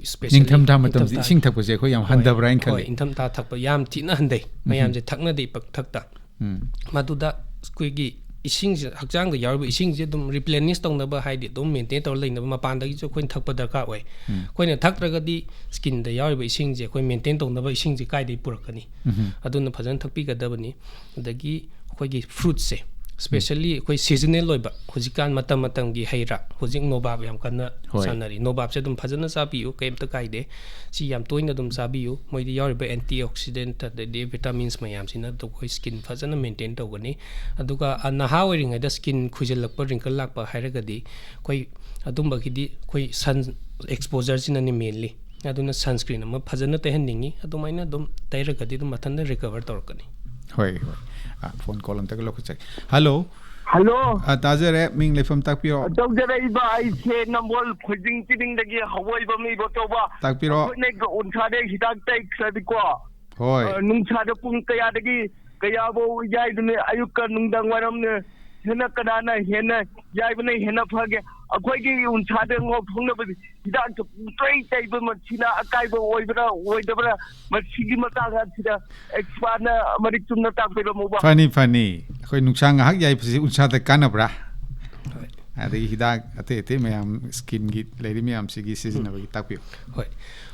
Especially ꯅꯤꯡꯊꯝꯊꯥ ꯃꯇꯝꯗ ꯅꯤꯡꯊꯝꯊꯥ꯫ ꯏꯁꯤꯡ ꯊꯛꯄꯁꯦ ꯑꯩꯈꯣꯏ ꯌꯥꯝ ꯍꯣꯏ, ꯍꯟꯊꯕ꯭ꯔꯥ ꯍꯥꯏꯅ ꯍꯣꯏ, ꯈꯜꯂꯤ꯫ ꯏꯪꯊꯝꯊꯥ ꯊꯛꯄ ꯌꯥꯝ ꯊꯤꯅ ꯍꯟꯊꯩ꯫ ꯎꯝ꯫ ꯃꯌꯥꯝꯁꯦ ꯊꯛꯅꯗꯦ ꯄꯪꯊꯛꯇ꯫ ꯎꯝ꯫ ꯃꯗꯨꯗ ꯑꯩꯈꯣꯏꯒꯤ ꯏꯁꯤꯡꯁꯦ, ꯍꯛꯆꯥꯡꯗ ꯌꯥꯎꯔꯤꯕ ꯏꯁꯤꯡꯁꯦ ꯑꯗꯨꯝ replenish ꯇꯧꯅꯕ, ꯍꯥꯏꯗꯤ ꯑꯗꯨꯝ maintain ꯇꯧꯔ ꯂꯩꯅꯕ ꯃꯄꯥꯟꯗꯒꯤꯁꯨ ꯑꯩꯈꯣꯏꯅ ꯊꯛꯄ ꯗꯔꯀꯥꯔ ꯑꯣꯏ꯫ ꯎꯝ꯫ ꯑꯩꯈꯣꯏꯅ ꯊꯛꯇ꯭ꯔꯒꯗꯤ skinꯗ ꯌꯥꯎꯔꯤꯕ ꯏꯁꯤꯡꯁꯦ ꯑꯩꯈꯣꯏ maintain ꯇꯧꯅꯕ ꯏꯁꯤꯡꯁꯦ ꯀꯥꯏꯗꯒꯤ ꯄꯨꯔꯛꯀꯅꯤ? ꯎꯝ꯫ ꯑꯗꯨꯅ ꯐꯖꯅ ꯊꯛꯄꯤꯒꯗꯕꯅꯤ꯫ ꯑꯗꯒꯤ ꯑꯩꯈꯣꯏꯒꯤ fruitꯁꯦ, especially ꯑꯩꯈꯣꯏ seasonal ꯑꯣꯏꯕ, ꯍꯧꯖꯤꯛꯀꯥꯟ ꯃꯇꯝ ꯃꯇꯝꯒꯤ ꯍꯩ ꯔꯥ, ꯍꯧꯖꯤꯛ ꯅꯣꯕꯥꯞ ꯌꯥꯝ ꯀꯟꯅ ꯍꯣꯏ꯫ ꯆꯥꯟꯅꯔꯤ꯫ ꯅꯣꯕꯥꯞꯁꯦ ꯑꯗꯨꯝ ꯐꯖꯅ ꯆꯥꯕꯤꯌꯨ, ꯀꯩꯝꯇ ꯀꯥꯏꯗꯦ꯫ ꯁꯤ ꯌꯥꯝ ꯇꯣꯏꯅ ꯑꯗꯨꯝ ꯆꯥꯕꯤꯌꯨ꯫ ꯃꯣꯏꯗ ꯌꯥꯎꯔꯤꯕ antioxidant ꯑꯗꯩꯗꯤ vitamins ꯃꯌꯥꯝꯁꯤꯅ ꯑꯩꯈꯣꯏ skin ꯐꯖꯅ maintain ꯇꯧꯒꯅꯤ꯫ ꯑꯗꯨꯒ, ꯑ, ꯅꯍꯥ ꯑꯣꯏꯔꯤꯉꯩꯗ skin ꯈꯨꯏꯖꯤꯜꯂꯛꯄ, wrinkle ꯂꯥꯛꯄ ꯍꯥꯏꯔꯒꯗꯤ ꯑꯩꯈꯣꯏ ꯑꯗꯨꯝꯕꯒꯤꯗꯤ ꯑꯩꯈꯣꯏ sun exposureꯁꯤꯅꯅꯤ mainly꯫ ꯑꯗꯨꯅ sunscreen ꯑꯃ ꯐꯖꯅ ꯇꯩꯍꯟꯅꯤꯡꯉꯤ꯫ ꯑꯗꯨꯃꯥꯏꯅ ꯑꯗꯨꯝ ꯇꯩꯔꯒꯗꯤ ꯑꯗꯨꯝ ꯃꯊꯟꯇ recover ꯇꯧꯔꯛꯀꯅꯤ꯫ ꯍꯣꯏ, ꯍꯣꯏ꯫ ꯑ, phone call ꯑꯝꯇꯒ ꯂꯧꯈꯠꯆꯒꯦ꯫ Hello꯫ Hello꯫ ꯑ, ꯇꯥꯖꯔꯦ꯫ ꯃꯤꯡ ꯂꯩꯐꯝ ꯇꯥꯛꯄꯤꯔꯣ꯫ ꯇꯧꯖꯔꯛꯏꯕ ꯑꯩꯁꯦ ꯅꯝꯕꯣꯜ ꯐꯣꯏꯖꯤꯡ ꯆꯤꯅꯤꯡꯗꯒꯤ ꯍꯋꯥꯏꯕꯝ ꯏꯕꯣꯇꯣꯕ꯫ ꯇꯥꯛꯄꯤꯔꯣ꯫ ꯑꯩꯈꯣꯏꯅ ꯎꯟꯁꯥꯗ ꯍꯤꯗꯥꯛ ꯇꯩꯈ꯭ꯔꯗꯤꯀꯣ, ꯍꯣꯏ꯫ ꯑ, ꯅꯨꯡꯁꯥꯗ ꯄꯨꯡ ꯀꯌꯥꯗꯒꯤ ꯀꯌꯥꯐꯧ ꯌꯥꯏꯗꯨꯅ, ꯑꯌꯨꯛꯀ ꯅꯨꯡꯗꯥꯡ ꯋꯥꯏꯔꯝꯅ ꯍꯦꯟꯅ ꯀꯅꯥꯅ ꯍꯦꯟꯅ ꯌꯥꯏꯕꯅ ꯍꯦꯟꯅ ꯐꯒꯦ? ꯑꯩꯈꯣꯏꯒꯤ ꯎꯟꯁꯥꯗ ꯉꯧꯊꯣꯛꯅꯕꯗꯤ ꯍꯤꯗꯥꯛꯇ ꯄꯨꯡꯇꯩ ꯇꯩꯕ ꯃꯁꯤꯅ ꯑꯀꯥꯏꯕ ꯑꯣꯏꯕ꯭ꯔꯥ ꯑꯣꯏꯗꯕ꯭ꯔꯥ? ꯃꯁꯤꯒꯤ ꯃꯇꯥꯡ ꯑꯁꯤꯗ expertꯅ ꯃꯔꯤꯛ ꯆꯨꯝꯅ ꯇꯥꯛꯄꯤꯔꯝꯃꯨꯕ꯫ ꯐꯅꯤ, ꯐꯅꯤ꯫ ꯑꯩꯈꯣꯏ ꯅꯨꯡꯁꯥ ꯉꯥꯏꯍꯥꯛ ꯌꯥꯏꯕꯁꯤ ꯎꯟꯁꯥꯗ ꯀꯥꯟꯅꯕ꯭ꯔꯥ? ꯍꯣꯏ꯫ ꯑꯗꯒꯤ ꯍꯤꯗꯥꯛ ꯑꯇꯩ ꯑꯇꯩ ꯃꯌꯥꯝ skinꯒꯤ ꯂꯩꯔꯤ ꯃꯌꯥꯝꯁꯤꯒꯤ ꯁꯤꯖꯤꯟꯅꯕꯒꯤ ꯇꯥꯛꯄꯤꯌꯨ꯫ ꯍꯣꯏ꯫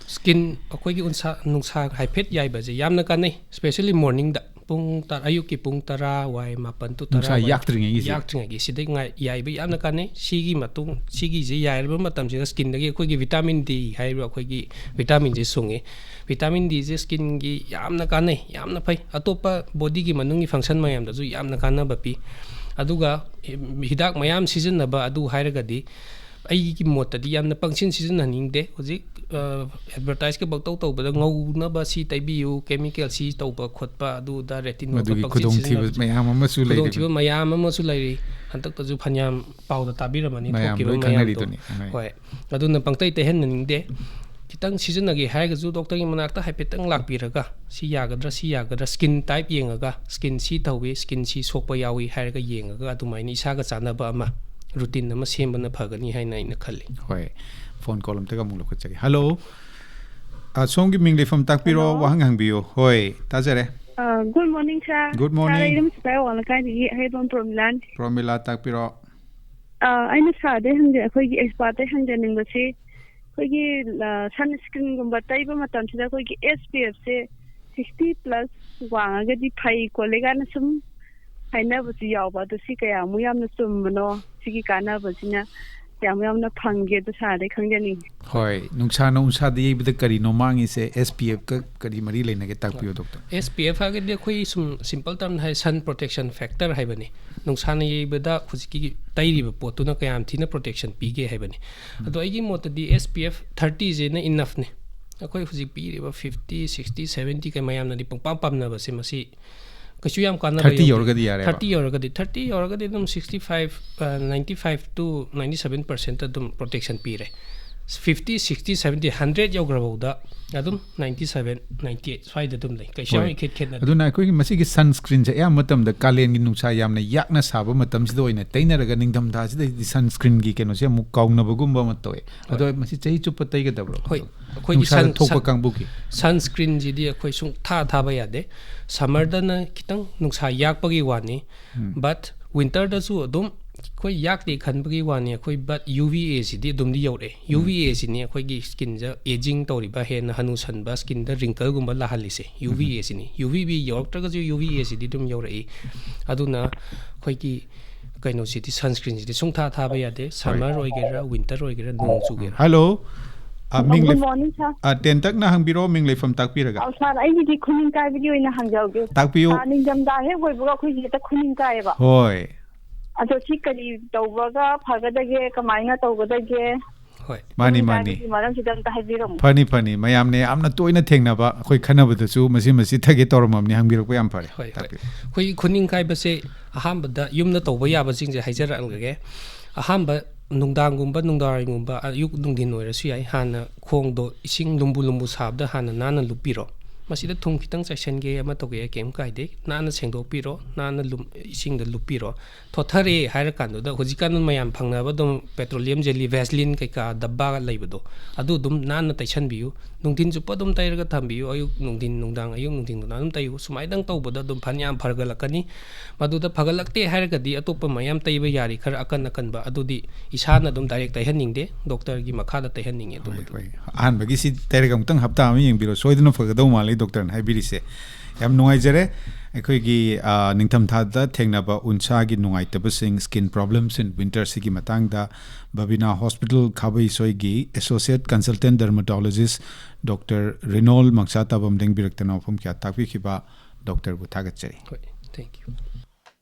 Skin, ꯑꯩꯈꯣꯏꯒꯤ ꯎꯟꯁꯥ, ꯅꯨꯡꯁꯥ ꯍꯥꯏꯐꯦꯠ ꯌꯥꯏꯕꯁꯦ ꯌꯥꯝꯅ ꯀꯥꯟꯅꯩ, especially morningꯗ꯫ ꯄꯨꯡ ꯇꯔꯥ, ꯑꯌꯨꯛꯀꯤ ꯄꯨꯡ ꯇꯔꯥ ꯋꯥꯏ, ꯃꯥꯄꯟ to ꯇꯔꯥ ꯅꯨꯡꯁꯥ ꯋꯥꯏ, ꯌꯥꯛꯇ꯭ꯔꯤꯉꯩꯒꯤꯁꯦ? ꯌꯥꯛꯇ꯭ꯔꯤꯉꯩꯒꯤ ꯁꯤꯗꯩ ꯉꯥꯏ-, ꯌꯥꯏꯕ ꯌꯥꯝꯅ ꯀꯥꯟꯅꯩ꯫ ꯁꯤꯒꯤ ꯃꯇꯨꯡ, ꯁꯤꯒꯤꯁꯦ ꯌꯥꯏꯔꯕ ꯃꯇꯝꯁꯤꯗ skinꯗꯒꯤ ꯑꯩꯈꯣꯏꯒꯤ vitamin D ꯍꯥꯏꯔꯤꯕ ꯑꯩꯈꯣꯏꯒꯤ vitaminꯁꯦ ꯁꯨꯡꯉꯤ꯫ Vitamin Dꯁꯦ skinꯒꯤ ꯌꯥꯝꯅ ꯀꯥꯟꯅꯩ, ꯌꯥꯝꯅ ꯐꯩ꯫ ꯑꯇꯣꯞꯄ bodyꯒꯤ ꯃꯅꯨꯡꯒꯤ function ꯃꯌꯥꯝꯗꯁꯨ ꯌꯥꯝꯅ ꯀꯥꯟꯅꯕ ꯄꯤ꯫ ꯑꯗꯨꯒ ꯍꯤꯗꯥꯛ ꯃꯌꯥꯝ ꯁꯤꯖꯤꯟꯅꯕ ꯑꯗꯨ ꯍꯥꯏꯔꯒꯗꯤ ꯑꯩꯒꯤ ꯃꯣꯠꯇꯗꯤ ꯌꯥꯝꯅ ꯄꯪꯁꯤꯟ ꯁꯤꯖꯤꯟꯅꯍꯟꯅꯤꯡꯗꯦ꯫ ꯍꯧꯖꯤꯛ advertiseꯀ ꯄꯪꯇꯧ ꯇꯧꯕꯗ ꯉꯧꯅꯕ ꯁꯤ ꯇꯩꯕꯤꯌꯨ, chemical ꯁꯤ ꯇꯧꯕ ꯈꯣꯠꯄ, ꯑꯗꯨꯗ retinol ꯃꯗꯨꯒꯤ ꯄꯪꯁꯤꯟ ꯈꯨꯗꯣꯡꯊꯤꯕ ꯁꯤꯖꯤꯟꯅꯕꯁꯦ ꯃꯌꯥꯝ ꯑꯃꯁꯨ ꯂꯩꯔꯤꯕꯅꯤ꯫ ꯈꯨꯗꯣꯡꯊꯤꯕ ꯃꯌꯥꯝ ꯑꯃꯁꯨ ꯂꯩꯔꯤ꯫ ꯍꯟꯗꯛꯇꯁꯨ ꯐꯅꯌꯥꯝ ꯄꯥꯎꯗ ꯇꯥꯕꯤꯔꯝꯃꯅꯤ ꯃꯌꯥꯝ ꯊꯣꯛꯈꯤꯕ ꯂꯣꯏ ꯃꯌꯥꯝꯗꯣ꯫ ꯈꯪꯅꯔꯤꯗꯨꯅꯤ꯫ ꯍꯣꯏ꯫ ꯍꯣꯏ, ꯑꯗꯨꯅ ꯄꯪꯇꯩ ꯇꯩꯍꯟꯅꯅꯤꯡꯗꯦ꯫ ꯈꯤꯇꯪ ꯁꯤꯖꯤꯟꯅꯒꯦ ꯍꯥꯏꯔꯒꯁꯨ doctorꯒꯤ ꯃꯅꯥꯛꯇ ꯍꯥꯏꯐꯦꯠꯇꯪ ꯂꯥꯛꯄꯤꯔꯒ ꯁꯤ ꯌꯥꯒꯗ꯭ꯔꯥ, ꯁꯤ ꯌꯥꯒꯗ꯭ꯔꯥ, skin type ꯌꯦꯡꯉꯒ, skin ꯁꯤ ꯇꯧꯏ, skin ꯁꯤ ꯁꯣꯛꯄ ꯌꯥꯎꯏ ꯍꯥꯏꯔꯒ ꯌꯦꯡꯉꯒ ꯑꯗꯨꯃꯥꯏꯅ ꯏꯁꯥꯒ ꯆꯥꯟꯅꯕ ꯑꯃ, routine ꯑꯃ ꯁꯦꯝꯕꯅ ꯐꯒꯅꯤ ꯍꯥꯏꯅ ꯑꯩꯅ ꯈꯜꯂꯤ꯫ ꯍꯣꯏ, phone call ꯑꯝꯇꯒ ꯑꯃꯨꯛ ꯂꯧꯈꯠꯆꯒꯦ꯫ Hello, ꯑ, ꯁꯣꯝꯒꯤ ꯃꯤꯡ, ꯂꯩꯐꯝ ꯇꯥꯛꯄꯤꯔꯣ꯫ Hello. ꯋꯥꯍꯪ ꯍꯪꯕꯤꯌꯨ꯫ ꯍꯣꯏ, ꯇꯥꯖꯔꯦ꯫ ꯑ, good morning, sir. Good morning. Sir, ꯑꯩ ꯏꯔꯝ ꯁꯤꯐꯥꯏ ꯑꯋꯥꯡ ꯂꯩꯀꯥꯏꯗꯒꯤ ꯍꯩꯕꯝ ꯄ꯭ꯔꯣꯃꯤꯂꯥꯅꯤ꯫ ꯄ꯭ꯔꯣꯃꯤꯂꯥ, ꯇꯥꯛꯄꯤꯔꯣ꯫ ꯑ, ꯑꯩꯅ sirꯗ ꯍꯪꯖ-, ꯑꯩꯈꯣꯏꯒꯤ expertꯇ ꯍꯪꯖꯅꯤꯡꯕꯁꯤ, ꯑꯩꯈꯣꯏꯒꯤ, ꯑ, sunscreenꯒꯨꯝꯕ ꯇꯩꯕ ꯃꯇꯝꯁꯤꯗ ꯑꯩꯈꯣꯏꯒꯤ SPFꯁꯦ sixty plus ꯋꯥꯡꯉꯒꯗꯤ ꯐꯩ ꯈꯣꯠꯂꯦ ꯀꯥꯏꯅ ꯁꯨꯝ ꯍꯥꯏꯅꯕꯁꯨ ꯌꯥꯎꯕ꯫ ꯑꯗꯣ ꯁꯤ ꯀꯌꯥꯃꯨꯛ ꯌꯥꯝꯅ ꯆꯨꯝꯕꯅꯣ? ꯁꯤꯒꯤ ꯀꯥꯟꯅꯕꯁꯤꯅ ꯀꯌꯥꯃꯨꯛ ꯌꯥꯝꯅ ꯐꯪꯒꯦ? ꯑꯗꯨ sirꯗꯩ ꯈꯪꯖꯅꯤꯡꯉꯤ꯫ ꯍꯣꯏ, ꯅꯨꯡꯁꯥ, ꯅꯨꯡꯁꯥꯗ ꯌꯩꯕꯗ ꯀꯔꯤꯅꯣ ꯃꯥꯡꯉꯤꯁꯦ? SPFꯀ ꯀꯔꯤ ꯃꯔꯤ ꯂꯩꯅꯒꯦ? ꯇꯥꯛꯄꯤꯌꯨ, doctor꯫ SPF ꯍꯥꯏꯔꯒꯗꯤ ꯑꯩꯈꯣꯏ ꯁꯨꯝ simple termꯗ ꯍꯥꯏ, sun protection factor ꯍꯥꯏꯕꯅꯤ꯫ ꯅꯨꯡꯁꯥꯅ ꯌꯩꯕꯗ ꯍꯧꯖꯤꯛꯀꯤ ꯇꯩꯔꯤꯕ ꯄꯣꯠꯇꯨꯅ ꯀꯌꯥꯝ ꯊꯤꯅ protection ꯄꯤꯒꯦ ꯍꯥꯏꯕꯅꯤ꯫ ꯑꯗꯣ ꯑꯩꯒꯤ ꯃꯣꯠꯇꯗꯤ SPF thirtyꯁꯤꯅ enoughꯅꯤ꯫ ꯑꯩꯈꯣꯏ ꯍꯧꯖꯤꯛ ꯄꯤꯔꯤꯕ fifty, sixty, seventy ꯀꯩ ꯃꯌꯥꯝꯅꯗꯤ ꯄꯪꯄꯥꯝ ꯄꯥꯝꯅꯕꯁꯦ, ꯃꯁꯤ ꯀꯩꯁꯨ ꯌꯥꯝ ꯀꯥꯟꯅꯕ Thirty ꯌꯧꯗꯦ꯫ ꯌꯧꯔꯒꯗꯤ ꯌꯥꯔꯦꯕ? Thirty ꯌꯧꯔꯒꯗꯤ, thirty ꯌꯧꯔꯒꯗꯤ ꯑꯗꯨꯝ sixty five, ꯑ, ninety five to ninety seven percent ꯑꯗꯨꯝ protection ꯄꯤꯔꯦ꯫ Fifty, sixty, seventy, hundred ꯌꯧꯈ꯭ꯔꯐꯥꯎꯗ ꯑꯗꯨꯝ ninety seven, ninety eight ꯁ꯭ꯋꯥꯏꯗ ꯑꯗꯨꯝ ꯂꯩ꯫ ꯀꯩꯁꯨ ꯌꯥꯝ ꯍꯣꯏ꯫ ꯏꯈꯦꯠ ꯈꯦꯠꯅꯗꯦ꯫ ꯑꯗꯨꯅ ꯑꯩꯈꯣꯏꯒꯤ ꯃꯁꯤꯒꯤ sunscreenꯁꯦ ꯑꯌꯥꯝꯕ ꯃꯇꯝꯗ ꯀꯥꯂꯦꯟꯒꯤ ꯅꯨꯡꯁꯥ ꯌꯥꯝꯅ ꯌꯥꯛꯅ ꯁꯥꯕ ꯃꯇꯝꯁꯤꯗ ꯑꯣꯏꯅ ꯇꯩꯅꯔꯒ ꯅꯤꯡꯊꯝꯊꯥꯁꯤꯗꯗꯤ sunscreenꯒꯤ ꯀꯩꯅꯣꯁꯦ ꯑꯃꯨꯛ ꯀꯥꯎꯅꯕꯒꯨꯝꯕ ꯑꯃ ꯇꯧꯋꯦ꯫ ꯑꯗꯣ ꯃꯁꯤ ꯆꯍꯤ ꯆꯨꯞꯄ ꯇꯩꯒꯗꯕ꯭ꯔꯣ? ꯍꯣꯏ, ꯑꯩꯈꯣꯏꯒꯤ ꯅꯨꯡꯁꯥꯗ sun-, ꯊꯣꯛꯄ sun-, ꯀꯥꯡꯕꯨꯒꯤ? Sunscreenꯁꯤꯗꯤ ꯑꯩꯈꯣꯏ ꯁꯨꯡꯊꯥ ꯊꯥꯕ ꯌꯥꯗꯦ꯫ Summerꯗꯅ ꯈꯤꯇꯪ ꯅꯨꯡꯁꯥ ꯌꯥꯛꯄꯒꯤ ꯋꯥꯅꯤ, but winterꯗꯁꯨ ꯑꯗꯨꯝ ꯑꯩꯈꯣꯏ ꯌꯥꯛꯇꯦ ꯈꯟꯕꯒꯤ ꯋꯥꯅꯤ, ꯑꯩꯈꯣꯏ ꯕꯠ ꯌꯨ ꯚꯤ ꯑꯦ ꯁꯤꯗꯤ ꯑꯗꯨꯝꯗꯤ ꯌꯧꯔꯛꯑꯦ꯫ ꯌꯨ ꯚꯤ ꯑꯦ ꯁꯤꯅꯤ ꯑꯩꯈꯣꯏꯒꯤ ꯁ꯭ꯀꯤꯟꯗ ꯑꯦꯖꯤꯡ ꯇꯧꯔꯤꯕ, ꯍꯦꯟꯅ ꯍꯅꯨꯁꯟꯕ, ꯁ꯭ꯀꯤꯟꯗ ꯔꯤꯡꯀꯜꯒꯨꯝꯕ ꯂꯥꯛꯍꯜꯂꯤꯁꯦ꯫ ꯌꯨ ꯚꯤ ꯑꯦ ꯁꯤꯅꯤ꯫ ꯌꯨ ꯚꯤ ꯕꯤ ꯌꯧꯔꯛꯇ꯭ꯔꯒꯁꯨ ꯌꯨ ꯚꯤ ꯑꯦ ꯁꯤꯗꯤ ꯑꯗꯨꯝ ꯌꯧꯔꯛꯏ꯫ ꯑꯗꯨꯅ ꯑꯩꯈꯣꯏꯒꯤ ꯀꯩꯅꯣꯁꯤꯗꯤ, ꯁꯟꯁ꯭ꯀ꯭ꯔꯤꯟꯁꯤꯗꯤ ꯁꯨꯡꯊꯥ ꯊꯥꯕ ꯌꯥꯗꯦ, ꯁꯝꯃꯔ ꯑꯣꯏꯒꯦꯔꯥ, ꯋꯤꯟꯇꯔ ꯑꯣꯏꯒꯦꯔꯥ, ꯅꯣꯡ ꯆꯨꯒꯦꯔꯥ꯫ ꯍꯜꯂꯣ꯫ ꯑ, ꯃꯤꯡ Good ꯂꯩꯐ- morning, sir. ꯑ, ꯇꯦꯟꯇꯛꯅ ꯍꯪꯕꯤꯔꯣ, ꯃꯤꯡ ꯂꯩꯐꯝ ꯇꯥꯛꯄꯤꯔꯒ꯫ ꯑ, sir, ꯑꯩꯒꯤꯗꯤ ꯈꯨꯅꯤꯡ ꯀꯥꯏꯕꯒꯤ ꯑꯣꯏꯅ ꯍꯪꯖꯍꯧꯒꯦ꯫ ꯇꯥꯛꯄꯤꯌꯨ꯫ ꯑ, ꯅꯤꯡꯊꯝꯊꯥ ꯍꯦꯛ ꯑꯣꯏꯕꯒ ꯑꯩꯈꯣꯏꯁꯦ ꯍꯦꯛꯇ ꯈꯨꯅꯤꯡ ꯀꯥꯏꯌꯦꯕ꯫ ꯍꯣꯏ꯫ ꯑꯗꯣ ꯁꯤ ꯀꯔꯤ ꯇꯧꯕꯒ ꯐꯒꯗꯒꯦ, ꯀꯃꯥꯏꯅ ꯇꯧꯒꯗꯒꯦ? ꯍꯣꯏ꯫ ꯃꯥꯅꯤ, ꯈꯨꯅꯤꯡ ꯃꯥꯅꯤ꯫ ꯀꯥꯏꯕꯒꯤ ꯃꯔꯝꯁꯤꯗ ꯑꯝꯇ ꯍꯥꯏꯕꯤꯔꯝꯃꯨ꯫ ꯐꯅꯤ, ꯐꯅꯤ꯫ ꯃꯌꯥꯝꯅ ꯌꯥꯝꯅ ꯇꯣꯏꯅ ꯊꯦꯡꯅꯕ, ꯑꯩꯈꯣꯏ ꯈꯟꯅꯕꯗꯁꯨ ꯃꯁꯤ, ꯃꯁꯤ ꯊꯒꯦ ꯇꯧꯔꯝꯃꯕꯅꯤ, ꯍꯪꯕꯤꯔꯛꯄ ꯌꯥꯝ ꯐꯔꯦ꯫ ꯍꯣꯏ, ꯍꯣꯏ꯫ ꯇꯥꯛꯄꯤꯌꯨ꯫ ꯑꯩꯈꯣꯏꯒꯤ ꯈꯨꯅꯤꯡ ꯀꯥꯏꯕꯁꯦ ꯑꯍꯥꯟꯕꯗ ꯌꯨꯝꯗ ꯇꯧꯕ ꯌꯥꯕꯁꯤꯡꯁꯦ ꯍꯥꯏꯖꯔꯛꯑꯒꯦ꯫ ꯑꯍꯥꯟꯕ, ꯅꯨꯡꯗꯥꯡꯒꯨꯝꯕ, ꯅꯨꯡꯗꯥꯡꯋꯥꯏꯔꯝꯒꯨꯝꯕ, ꯑꯌꯨꯛ ꯅꯨꯡꯊꯤꯟ ꯑꯣꯏꯔꯁꯨ ꯌꯥꯏ, ꯍꯥꯟꯅ ꯈꯣꯡꯗꯣ ꯏꯁꯤꯡ ꯂꯨꯝꯕꯨ ꯂꯨꯝꯕꯨ ꯁꯥꯕꯗ ꯍꯥꯟꯅ ꯅꯥꯟꯅ ꯂꯨꯞꯄꯤꯔꯣ꯫ ꯃꯁꯤꯗ ꯊꯨꯝ ꯈꯤꯇꯪ ꯆꯥꯏꯁꯟꯒꯦ, ꯑꯃ ꯇꯧꯒꯦ, ꯀꯩꯝ ꯀꯥꯏꯗꯦ꯫ ꯅꯥꯟꯅ ꯁꯦꯡꯗꯣꯛꯄꯤꯔꯣ, ꯅꯥꯟꯅ ꯂꯨꯝ-, ꯏꯁꯤꯡꯗ ꯂꯨꯞꯄꯤꯔꯣ꯫ ꯊꯣꯠꯊꯔꯦ ꯍꯥꯏꯔ ꯀꯥꯟꯗꯨꯗ ꯍꯧꯖꯤꯛꯀꯥꯟ ꯃꯌꯥꯝ ꯐꯪꯅꯕ ꯑꯗꯨꯝ petroleum jelly, Vaseline ꯀꯩꯀꯥ ꯗꯕꯥ ꯂꯩꯕꯗꯣ, ꯑꯗꯨ ꯑꯗꯨꯝ ꯅꯥꯟꯅ ꯇꯩꯁꯟꯕꯤꯌꯨ꯫ ꯅꯨꯡꯊꯤꯟ ꯆꯨꯞꯄ ꯑꯗꯨꯝ ꯇꯩꯔꯒ ꯊꯝꯕꯤꯌꯨ꯫ ꯑꯌꯨꯛ ꯅꯨꯡꯊꯤꯟ, ꯅꯨꯡꯗꯥꯡ, ꯑꯌꯨꯛ ꯅꯨꯡꯊꯤꯟ, ꯅꯨꯡꯗꯥꯡ ꯑꯗꯨꯝ ꯇꯩꯌꯨ꯫ ꯁꯨꯃꯥꯏꯅ ꯇꯧꯕꯗ ꯑꯗꯨꯝ ꯐꯅꯌꯥꯝ ꯐꯒꯠꯂꯛꯀꯅꯤ꯫ ꯃꯗꯨꯗ ꯐꯒꯠꯂꯛꯇꯦ ꯍꯥꯏꯔꯒꯗꯤ ꯑꯇꯣꯞꯄ ꯃꯌꯥꯝ ꯇꯩꯕ ꯌꯥꯔꯤ, ꯈꯔ ꯑꯀꯟ ꯑꯀꯟꯕ, ꯑꯗꯨꯗꯤ ꯏꯁꯥꯅ ꯑꯗꯨꯝ direct ꯇꯩꯍꯟꯅꯤꯡꯗꯦ, doctorꯒꯤ ꯃꯈꯥꯗ ꯇꯩꯍꯟꯅꯤꯡꯉꯦ꯫ ꯍꯣꯏ, ꯑꯗꯨꯝꯕꯗꯤ꯫ ꯍꯣꯏ꯫ ꯑꯍꯥꯟꯕꯒꯤ ꯁꯤ ꯇꯩꯔꯒ ꯑꯃꯨꯛꯇꯪ ꯍꯞꯇꯥ ꯑꯃ ꯌꯦꯡꯕꯤꯔꯣ, ꯁꯣꯏꯗꯅ ꯐꯒꯗꯧ ꯃꯥꯜꯂꯤ doctorꯅ ꯍꯥꯏꯕꯤꯔꯤꯁꯦ꯫ ꯌꯥꯝ ꯅꯨꯡꯉꯥꯏꯖꯔꯦ꯫ ꯑꯩꯈꯣꯏꯒꯤ, ꯑ, ꯅꯤꯡꯊꯝꯊꯥꯗ ꯊꯦꯡꯅꯕ ꯎꯟꯁꯥꯒꯤ ꯅꯨꯡꯉꯥꯏꯇꯕꯁꯤꯡ, skin problems in winter ꯁꯤꯒꯤ ꯃꯇꯥꯡꯗ ꯕꯕꯤꯅꯥ ꯍꯣꯁꯄꯤꯇꯥꯜ ꯈꯥꯕꯩꯁꯣꯏꯒꯤ Associate Consultant Dermatologist Doctor Rinol Mangsatabam ꯂꯦꯡꯕꯤꯔꯛꯇꯅ ꯋꯥꯐꯝ ꯀꯌꯥ ꯇꯥꯛꯄꯤꯈꯤꯕ doctorꯕꯨ ꯊꯥꯒꯠꯆꯔꯤ꯫ ꯍꯣꯏ, thank you꯫